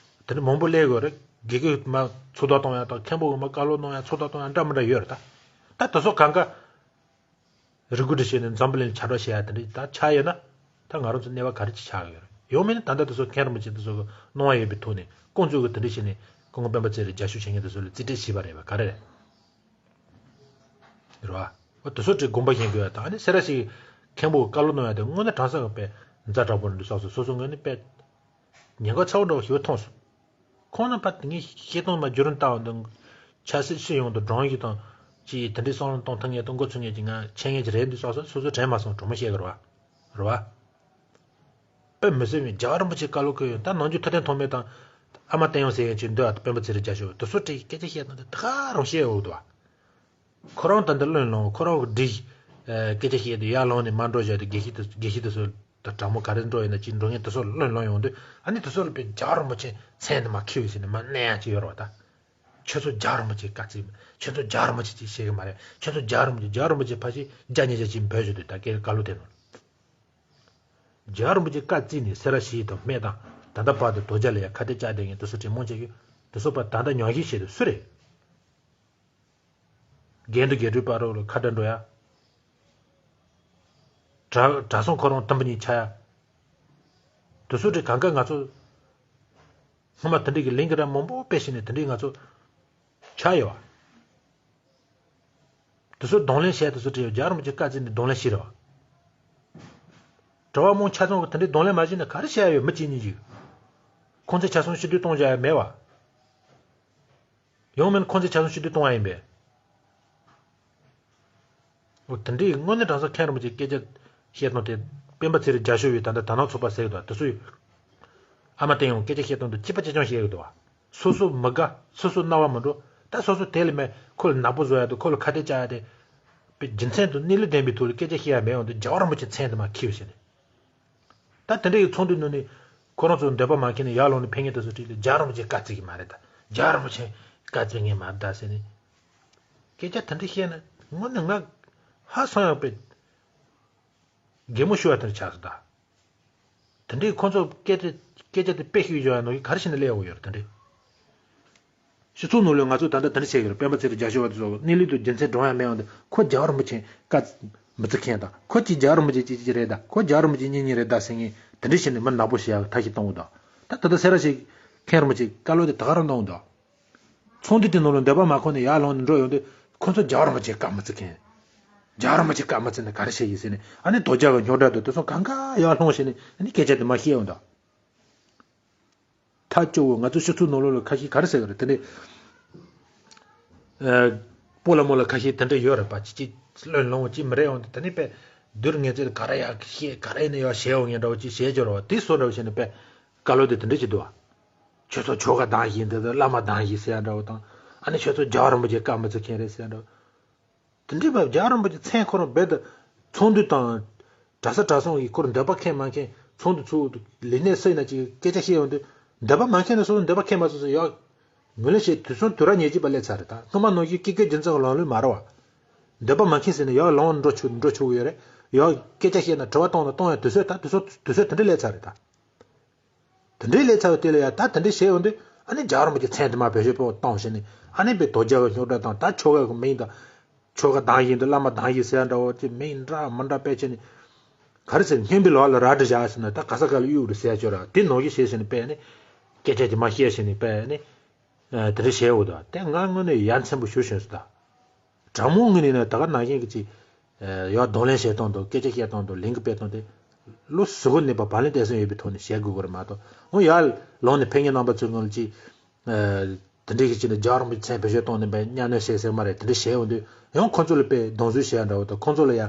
དེ་འདྲ་མང་པོ་སླེབས་ཡོད་རེད། དགེ་རྒན་མ་ཚོགས་བརྡ་གཏོང་ཡག་དང་། མཁན་པོ་གི་མ་བཀའ་སློབ་གནང་ཡག་ཚོགས་བརྡ་གཏོང་ཡག་འདྲ་མི་འདྲ་ཡོད་རེད་ད། ད་དེ་ཚོ་གང་ག་རེ་སྐུལ་དེ་བྱས་ནས་འཛམ་བུ་གླིང་ཁྱབ་བསྒྲགས་བྱེད་ཡ་དེ་འདྲ་ད་ཆགས་ཡོད་ན། ད་ང་རང་ཚོ་གནས་བབ་ག་རེ་ཅིག་ཆགས་ཡོད་རེད། ཡང་མིན་ན་ད་ལྟ་དེ་ཚོ་མཁན་རིན་པོ་ཆེ་དེ་ཚོ་གི་གནང་བ་ཡོད་པའི་ཐོག་ནས་ཁོང་ཚོས་གི་དེ་འདྲ་བྱས་ནས་སྐུ་ངོ་སྤེན་པ་ཚེ་རིང་རྒྱ་ཤོག་བྱེད་མཁན་དེ་ཚོ་ལ་རྩིས་སྤྲད་བྱས་པ་རེད་པ། ག་རེ་རེད། རེད་བ། འོ་དེ་ཚོ་ཅིག་དགོངས་པ་བཞེས་དགོས་ཡ་དང་། ཨ་ནི་སེ་ར་བྱེས་མཁན་པོ་བཀའ་སློབ་གནང་ཡ་དེ་དངོས་གནས་དྲང་གནས་གི་དཔེ་ཛ་དྲག་པོ་འདུག་བསམ་སོང་། སོ་སོ་ངོས་ནས་དཔེ་ཉེན་ཁ་ཚ་བོ་འདྲ་བོ་ཞིག་མཐོང་སོང་། ཁོང་རྣམ་པ་དེ་ངས་བཤད་སྟངས་མ་བརྒྱུད་རིམ་ལྟ་བ་འདི། ཆབ་སྲིད་སྤྱི་ཡོངས་དང་སྒྲོམ་གཞི་དང་ཅིག་དེ་འདྲའི་བསམ་བློ་གཏོང་ཐུབ་མཁན་དང་འགོ་ཚུགས་མཁན་ཅིག་ང་མཁྱེན་མཁན་ཅིག་རེད་འདུག་བསམ་སོང་། སོ་སོ་དྲན་མ་སོང་། གྲོགས་མོ་བཤད་གི་རེད་བ། རེད་བ། དཔེ་མི་སྲིད་པའི་རྒྱལ་བ་རིན་པོ་ཆེ་བཀའ་སློབ་ཁུར་ཡོད། ད་ནམ་རྒྱུན་ཐུབ་བསྟན་ཐོགས་མེད་དང་ཨ་མ་བསྟན་དབྱངས་ཟེར་མཁན་ཅིག་འདུག་ཨ། སྤེན་པ་ཚེ་རིང་རྒྱ་ཤོག་དེ་ཚོ་གྲས་སྐད་ཆ་བཤད་སྟངས་དེ་ད་ག་རང་བཤད་འོག་འདུག་བ། ཁོ་རང་ད་འདི་བློས་བླངས། ཁོ་རང་གི་སྒྲིག་སྐད་ཆ་བཤད་དུས་ཡར་ལངས་ནས་མར་འགྲོ་བཞག་དུས། དགེ་བཤེས་དེ་དགེ་བཤེས་དེ་ཚོ་ད་དྲང་མོ་ག་རེ་འགྲོ་ཡིན་ན་ཅིག་འགྲོ་མཁན་དེ་ཚོ་བློས་བླངས་ཡོང་དུས། ཨ་ནི་དེ་ཚོ་ལ་དཔེ་རྒྱལ་བ་རིན་པོ་ཆེ་མཚན་དེ་མར་འཁྱེར་བྱས་ནས་མར་མནན་ཡག་ཅིག་ཡོད་རེད་བ་ད། ཁྱོད་ཚོ་རྒྱལ་བ་རིན་པོ་ཆེ་བཀའ་བརྩིས། ཁྱོད་ཚོ་རྒྱལ་བ་རིན་པོ་ཆེ་ཅིག་བཤད་གི་མ་རེད། ཁྱོད་ཚོ་རྒྱལ་བ་རིན་པོ་ཆེ་རྒྱལ་བ་རིན་པོ་ཆེ་ཕལ་ཆེར་བརྒྱ་ཉིས་བརྒྱ་ཅིག་འབོད་བཞག་དུས། ད་སྐད་བཀའ་སློབ་དེ་ནང་རྒྱལ་བ་རིན་པོ་ཆེ་བཀའ་བརྩིས་ནས་སེ་ར་བྱེས་དང་སྨད་དང་ད་ལྟ་བར་དུ་རྡོ་རྗེ་ལ་ཡ་ཁ་གཏད་བཅག་བསྡད་མཁན་དེ་ཚོ་གྲས་མང་ཆེ་གིས་དེ་ཚོ་པ་ད་ལྟ་ཉམས་ཞིབ་བྱེད་དུས་སུ་རེད། རྒན་དང་རྒན་དྲུང་བར་ལ་ཁ་བརྡ་འགྲོ་ཡ། གྲྭ་གྲྭ་ཚང་ཁོ་རང་དུམ་བུ་གཉིས་ཆགས་ཡ། དེ་ཚོ་གྲས་གང་ག་ང་ཚོ་སྔོན་མ་དེ་འདྲའི་གི་ལན་གྱི་ར་མང་པོ་སྤེལ་བྱས་ནས་དེ་འདྲའི་ང་ཚོ་ཆགས་ཡོད་བ། དེ་ཚོ་གདོང་ལེན་བྱས། དེ་ཚོ་གྲས་རྒྱལ་བ་རིན་པོ་ཆེ་བཀའ་བརྩིས་ནས་གདོང་ལེན་བྱས་རེད་བ། གྲྭ་བ་མང་ཆ་ཚང་གིས་དེ་འདྲའི་གདོང་ལེན་མ་བྱས་ན་ག་རེ་བྱས་ཡ་ཡོད། མི་གཅིག་གཉིས་ཀྱིས། ཁོང་ཚོའི་ཆ་ཚང་ཕྱིར་སྡུད་གཏོང་བྱ་ཡ་མེད་བ། ཡང་མིན་ཁོང་ཚོའི་ཆ་ཚང་ཕྱིར་སྡུད་གཏོང་བ་ཡིན་པས། འོ་དེ་འདྲའི་དངོས་གནས་དྲང་གནས་མཁན་རིན་པོ་ཆེ་སྐད་ཆ་བཤད་སྟངས་དེ། སྤེན་པ་ཚེ་རིང་རྒྱ་ཤོག་པས་ད་ལྟ་དར་ནག་ཚོགས་པ་ཟེར་གི་འདུག་དེ་ཚོས་ཨ་མ་བསྟན་དབྱངས་སྐད་ཆ་བཤད་སྟངས་དེ་གཅིག་པ་གཅིག་རྐྱང་བཤད་གི་འདུག་བ། སོ་སོ་མི་དགའ། སོ་སོ་རྣ་བ་མི་འགྲོ། ད་སོ་སོ་དེ་ལས་མེད་ཁོ་ལ་ནག་པོ་བཟོ་ཡ་དང་ཁོ་ལ་ཁ་གཏད་བཅག་ཡ་དེ། པའི་རྒྱུ་མཚན་དང་གནས་ལུགས་ལྡན་པའི་ཐོག་ལ་སྐད་ཆ་བཤད་ཡ་མེད་འོང་དུས་རྒྱལ་བ་རིན་པོ་ཆེ་མཚན་དེ་མར་འཁྱེར་བྱས་ནས། ད་དེ་འདྲའི་ཚོགས་འདུའི་ནང་ནས་ཁོ་རང་ཚོ་འདོད་པ་མ་ཁེངས་ནས་ཡར་ལངས་ནས་ཕེབས་མཁན་དེ་ཚོ་གྲས་ལ་རྒྱལ་བ་རིན་པོ་ཆེ་བཀའ་བརྩི་གི་མ་རེད་ད། རྒྱལ་བ་རིན་པོ་ཆེ་བཀའ་བརྩི་མཁན་མ་རེད་ད་ཟེར་ནས། སྐད་ཆ་དེ་འདྲ་བཤད་ན་དངོས་གནས་ང་ཧ་སང་ཡག་པའི་གད་མོ་ཤོར་བ་དེ་འདྲ་ཆགས་སོང་ད། དེ་འདྲའི་ཁོ་ཚོ་སྐད་ཆ་སྐད་ཆ་དེ་དཔེ་ཤོད་ཡོད་ཡ་ནོ་གི་ག་རེ་བྱས་ནས་སླེབས་ཡོང་གི་ཡོད་རེད། དེ་འདྲའི་སྤྱི་ཚོགས་ནང་ལ་ང་ཚོ་ད་ལྟ་དེ་འདྲ་བྱེད་ཀྱི་རེད། སྤེན་པ་ཚེ་རིང་རྒྱ་ཤོག་པ་དེ་ཚོ་གནས་ལུགས་དང་རྒྱུ་མཚན་འགྲོ་ཡ་མེད་ཡོང་དུས་ཁོ་རྒྱལ་བ་རིན་པོ་ཆེ་བཀའ་མི་བརྩི་མཁན་དང་། ཁོ་གཅིག་རྒྱལ་བ་རིན་པོ་ཆེ་གཅིག་གཅིག་རེད་ད། ཁོ་རྒྱལ་བ་རིན་པོ་ཆེ་གཉིས་གཉིས་རེད་ད་ཟེར་མཁན་དེ་འདྲ་བྱས་ནས་མི་ནག་པོ་བྱེད་ཡ་ཐབས་ཤེས་གཏོང་གི་འདུག་ད་ད་ལྟ་སེ་ར་བྱེས་མཁན་རིན་པོ་ཆེ་བཀའ་སློབ་དེ་ད་ག་རང་གཏོང་གི་འདུག་ཚོགས་འདུ་དེ་ནང་ལ་འདོད་པ་མ་ཁེངས་ནས་ཡར་ལངས་ནས་འགྲོ་ཡོང་དུས་ཁོ་ཚོ་རྒྱལ་བ་རིན་པོ་ཆེ་བཀའ་མི་བརྩི་མཁན། རྒྱལ་བ་རིན་པོ་ཆེ་བཀའ་མི་བརྩི་ན་ག་རེ་བྱེད་ཀྱི་ཟེར་ནས། ཨ་ནི་རྡོ་རྗེ་གི་རྙོག་དྲ་དང་དེ་ཚོ་གང་ག་ཡར་སློང་བྱས་ནས་ཨ་ནི་སྐད་ཆ་དེ་མར་བཤད་ཡོང་དུས། ཐག་གཅོད་འོ་ང་ཚོ་སྤྱི་ཚོགས་ནང་ལོགས་ལ་ཁ་ཤས་ག་རེ་ཟེར་གི་རེད། དེ་ནས་ཨ་སྤོ་ལགས་མོ་ལགས་ཁ་ཤས་དེ་འདྲ་ཡོད་རེད་པ། ཅི་ཅི་བློས་ལོང་ཅི་མི་རེད་འོང་དེ་དེ་ནས་པས་བསྡུར་ངེས་ཚེ་ག་རེ་ཡག་བཤད་ག་རེ་ནས་ཡག་བཤད་འོང་ངེས་འདྲ་བོ་ཅི་བཤད་ཀྱི་རེད་བ། དེ་སོ་འདྲ་བོ་བྱས་ནས་པས་བཀའ་སློབ་དེ་དེ་འདྲ་ཅིག་འདུག་བ། ཁྱོད་ཚོ་ཆོ་ག་གདམ་བཞིན་འདི་དང་བླ་མ་གདམ་བཞིན་ཟེར་ཡག་འདྲ་བོ་དང་། ཨ་ནི་ཁྱོད་ཚོ་རྒྱལ་བ་རིན་པོ་ཆེ་བཀའ་མི་བརྩི་མཁན་རེད་ཟེར་ཡག་འདྲ་བོ། དེ་འདྲའི་བར་རྒྱལ་བ་རིན་པོ་ཆེ་མཚན་ཁོ་རང་རྦད་དེ་ཚོགས་འདུ་དང་། གྲྭ་ས་གྲྭ་ཚང་གི་ཁོར་འདོད་པ་ཁེངས་མ་ཁེངས་ཚོགས་འདུ་ཚོགས་འདུ་ལས་གནས་སུ་ཡིན་ན་ཅིག་སྐད་ཆ་བཤད་ཡོང་དུས་འདོད་པ་མ་ཁེངས་ན་སོ་སོ་འདོད་པ་ཁེངས་མ་སོ་སོ་ཡག་ངོས་ལེན་བྱེད་དུས་ཚོད་དུས་རབས་ཉེར་གཅིག་པ་སླེབས་ཚར་རེད་ད། སྔོན་མ་ནང་བཞིན་ཀི་ཀི་རྒྱུ་མཚན་གྱི་ལམ་ལུགས་མ་རེད་བ། འདོད་པ་མ་ཁེངས་ཟེར་ནས་ཡག་ལངས་འགྲོ་ཆོག་འགྲོ་ཆོག་གི་ཡོད་རེད། ཡག་སྐད་ཆ་བཤད་ན་དྲི་བ་བཏང་ན་གཏོང་ཡ་དུས་ཚོད་ད་དུས་ཚོད་དུས་ཚོད་དེ་འདྲ་སླེབས་ཚར་རེད་ད། དེ་འདྲའི་ལས་ཚ་བ་དེ་ལ་ཡ་ད་དེ་འདྲའི་བྱས་ཡོང་དུས་ཨ་ནི་རྒྱལ་བ་རིན་པོ་ཆེ་མཚན་དེ་མར་བེད་སྤྱོད་པོ་བཏང་བྱས་ནས་ཨ་ནི་པའི་རྡོ་རྗེ་གི་རྙོག་དྲ་དང་ད་ཆོ་ག་གི་མིང་དང་ཆོ་ག་གདམ་བཞིན་དུ་བླ་མ་གདམ་བཞིན་ཟེར་འདྲ་བོ་ཅིག་མིང་འདྲ་མི་འདྲ་སྤེལ་བྱས་ནས་ག་རེ་ཟེར་སྙན་པའི་ལོ་ལ་རལ་གྲི་བཞག་ཟེར་ན་ད་ག་ས་ག་ལ་གཡུག་རེད་ཟེར་ཡ་ཅོ་ར་དེ་ནང་བཞིན་བྱས་ཟེར་ནས་པས་ནི་སྐད་ཆ་དེ་མར་བཤད་བྱས་ནས་པས་ནི་དེ་འདྲ་བྱས་འོ་ད་དེ་ང་དངོས་གནས་ཡ་མཚན་པོ་ཞུ་བྱུང་སོང་ད། དྲང་མོ་ངོས་ནས་ནི་ད་ག་ནང་བཞིན་གྱི་ཅིག་ཡར་གདོང་ལེན་བྱེད་སྟངས་དང་སྐད་ཆ་བཤད་སྟངས་དང་ལན་གྱི་སྤེལ་སྟངས་དེ་ལོ་གཟུ་བོར་གནས་པ་བག་ལེན་བསྡད་སེམས་ཡོད་པའི་ཐོག་ནས་བྱེད་དགོས་ཀྱི་རེད་མ་གཏོགས། འོ་ཡར་ལངས་ནས་ཕེབས་མཁན་རྣམ་པ་ཚོའི་ངང་ལ་ཅིག་ དེ་འདྲའི་གི་ཅིག་ནས་རྒྱལ་བ་རིན་པོ་ཆེའི་མཚན་བེད་སྤྱོད་གཏོང་ནས་པའི་གཉའ་གནོན་བྱས་ཟེར་མ་རེད། དེ་འདྲ་བྱས་ཡོང་དུས་ཡང་ཁོང་ཚོ་ལ་པའི་སྡང་ཟུག་བྱེད་ཡ་འདྲ་བོ་དང་། ཁོང་ཚོ་ལ་ཡ་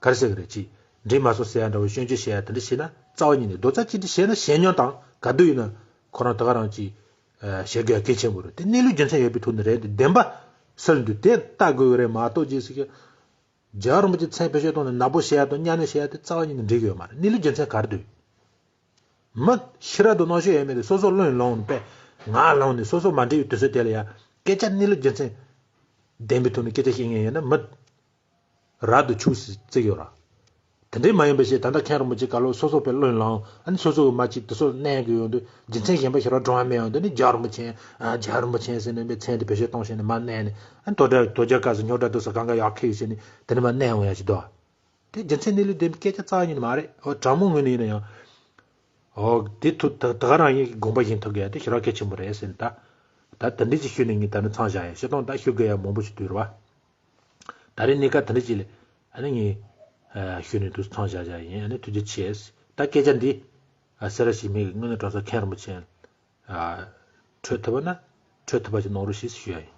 ག་རེ་ཟེར་གི་རེད། ཅིག་འགྲིག་མ་སོང་ཟེར་ཡ་འདྲ་བོ་སྐྱོན་བརྗོད་བྱེད་ཡ་དེ་འདྲ་བྱས་ན་རྩ་བ་ཉིད་ནས། རྡོག་རྩ་གཅིག་སྒྲིལ་བྱས་ན་བྱས་ཉོན་དང་ག་དུས་ཡིན་ན་ཁོ་རང་དེ་ག་རང་ཅིག་བྱེད་དགོས་ཡ་གལ་ཆེན་པོ་རེད། དེ་གནས་ལུགས་རྒྱུ་མཚན་ཡོད་པའི་ཐོག་ནས་རེད། དེ་བདེན་པ་སུ་ལ་འདུག་དེ་ལྟ་དགོས་ཀྱི་རེད་མ་གཏོགས། རྗེས་སུ་ཀྱི་རྒྱལ་བ་རིན་པོ་ཆེའི་མཚན་བེད་སྤྱོད་གཏོང་ནས་ནག་པོ་བྱེད་ཡ་དང་གཉའ་གནོན་བྱེད་ཡ་དེ་རྩ་བ་ཉིད་ནས་འགྲིག་གི་ཡོད་མ་རེད། གནས་ལུགས་རྒྱུ་མཚན་ག་རེ་འདུག་མི་ཤི་ར་དང་མནར་གཅོད་ཡས་མེད་དེ། སོ་སོ་བློས་བླངས་པས་ངར་ལངས་ནས་སོ་སོ་མ་འགྲིག་པའི་དུས་ཚོད་དེ་ལ་ཡ་སྐད་ཆ་གནས་ལུགས་རྒྱུ་མཚན་ལྡན་པའི་ཐོག་ནས་སྐད་ཆ་བཤད་མཁན་ཡིན་ན་མི་རབ་ཏུ་ཆུག་སྲིད་བརྩི་གི་ཡོད་ར། དེ་འདྲའི་མ་ཡིན་པ་ཞིག་ད་ལྟ་མཁན་རིན་པོ་ཆེ་ག་ལོ་སོ་སོ་པའི་བློས་བླངས། ཨ་ནི་སོ་སོ་གི་མ་གཅིག་དེ་ཚོ་མནན་གི་ཡོང་དུས་རྒྱུ་མཚན་གཞན་པ་ཞིག་ར་སྒྲུང་བ་མེད་ཡོང་དུས་ནི་རྒྱལ་བ་རིན་པོ་ཆེ། ཨ། རྒྱལ་བ་རིན་པོ་ཆེ་ཟེར་ནས་པའི་མཚན་དེ་བེད་སྤྱོད་གཏོང་བྱས་ནས་མར་མནན་ནས། ཨ་ནི་དོ་འགྲ་དོ་རྒྱ་སྐབས་སུ་རྙོག་དྲ་དུ་ས་གང་ག་ཡག་ཁེ་ཡོད་བྱས་ནས་དེ་ནས་མར་མནན་འོང་ཡ་ཞིག་འདུག་དེ་རྒྱུ་མཚན་གནས་ལུགས་ལྡན་པའི་སྐད་ཆ་རྩ་བ་ཉིད་ནས་མ་རེད། འོ། དྲང་མོ་ངོས་ནས་ཡིན་ན་ཡང་། འོ། དེ་ཐུག་ད་ད་ག་རང་ཡིན་དགོངས་པ་བཞེས་ཐུབ་དགོས་ཡ་དེ་ཞེ་དྲག་གལ་ཆེན་པོ་རེད་ཟེར་ནས། ད་ད་དེ་འདྲ་ཅིག་ཞུས་ནས་ངས་ད་ནི་མཚམས་བཞག་ཡ། སྤྱིར་བཏང་ད་ཞུ་དགོས་ཡ་མང་པོ་ཞིག་འདུག་རེད་བ། ད་རེས་གནས་སྐབས་དེ་འདྲ་ཅིག་ལ་ཨ་ནི་ངས་ཞུས་ནས་འདུག་མཚམས་བཞག་བཞག་ཡིན། ཨ་ནི་ཐུགས་རྗེ་ཆེ། ད་སྐད་ཆ་འདི་ཨ་གསལ་ར་ཞིག་མེད་གི། དངོས་གནས་དྲང་གནས་མཁན་རིན་པོ་ཆེ་ཨ་འཕྲོད་ཐུབ་པ་ན་འཕྲོད་ཐུབ་པ་ཞིག་གནང་རོགས་ཞེས་ཞུ་ཡ་ཡིན།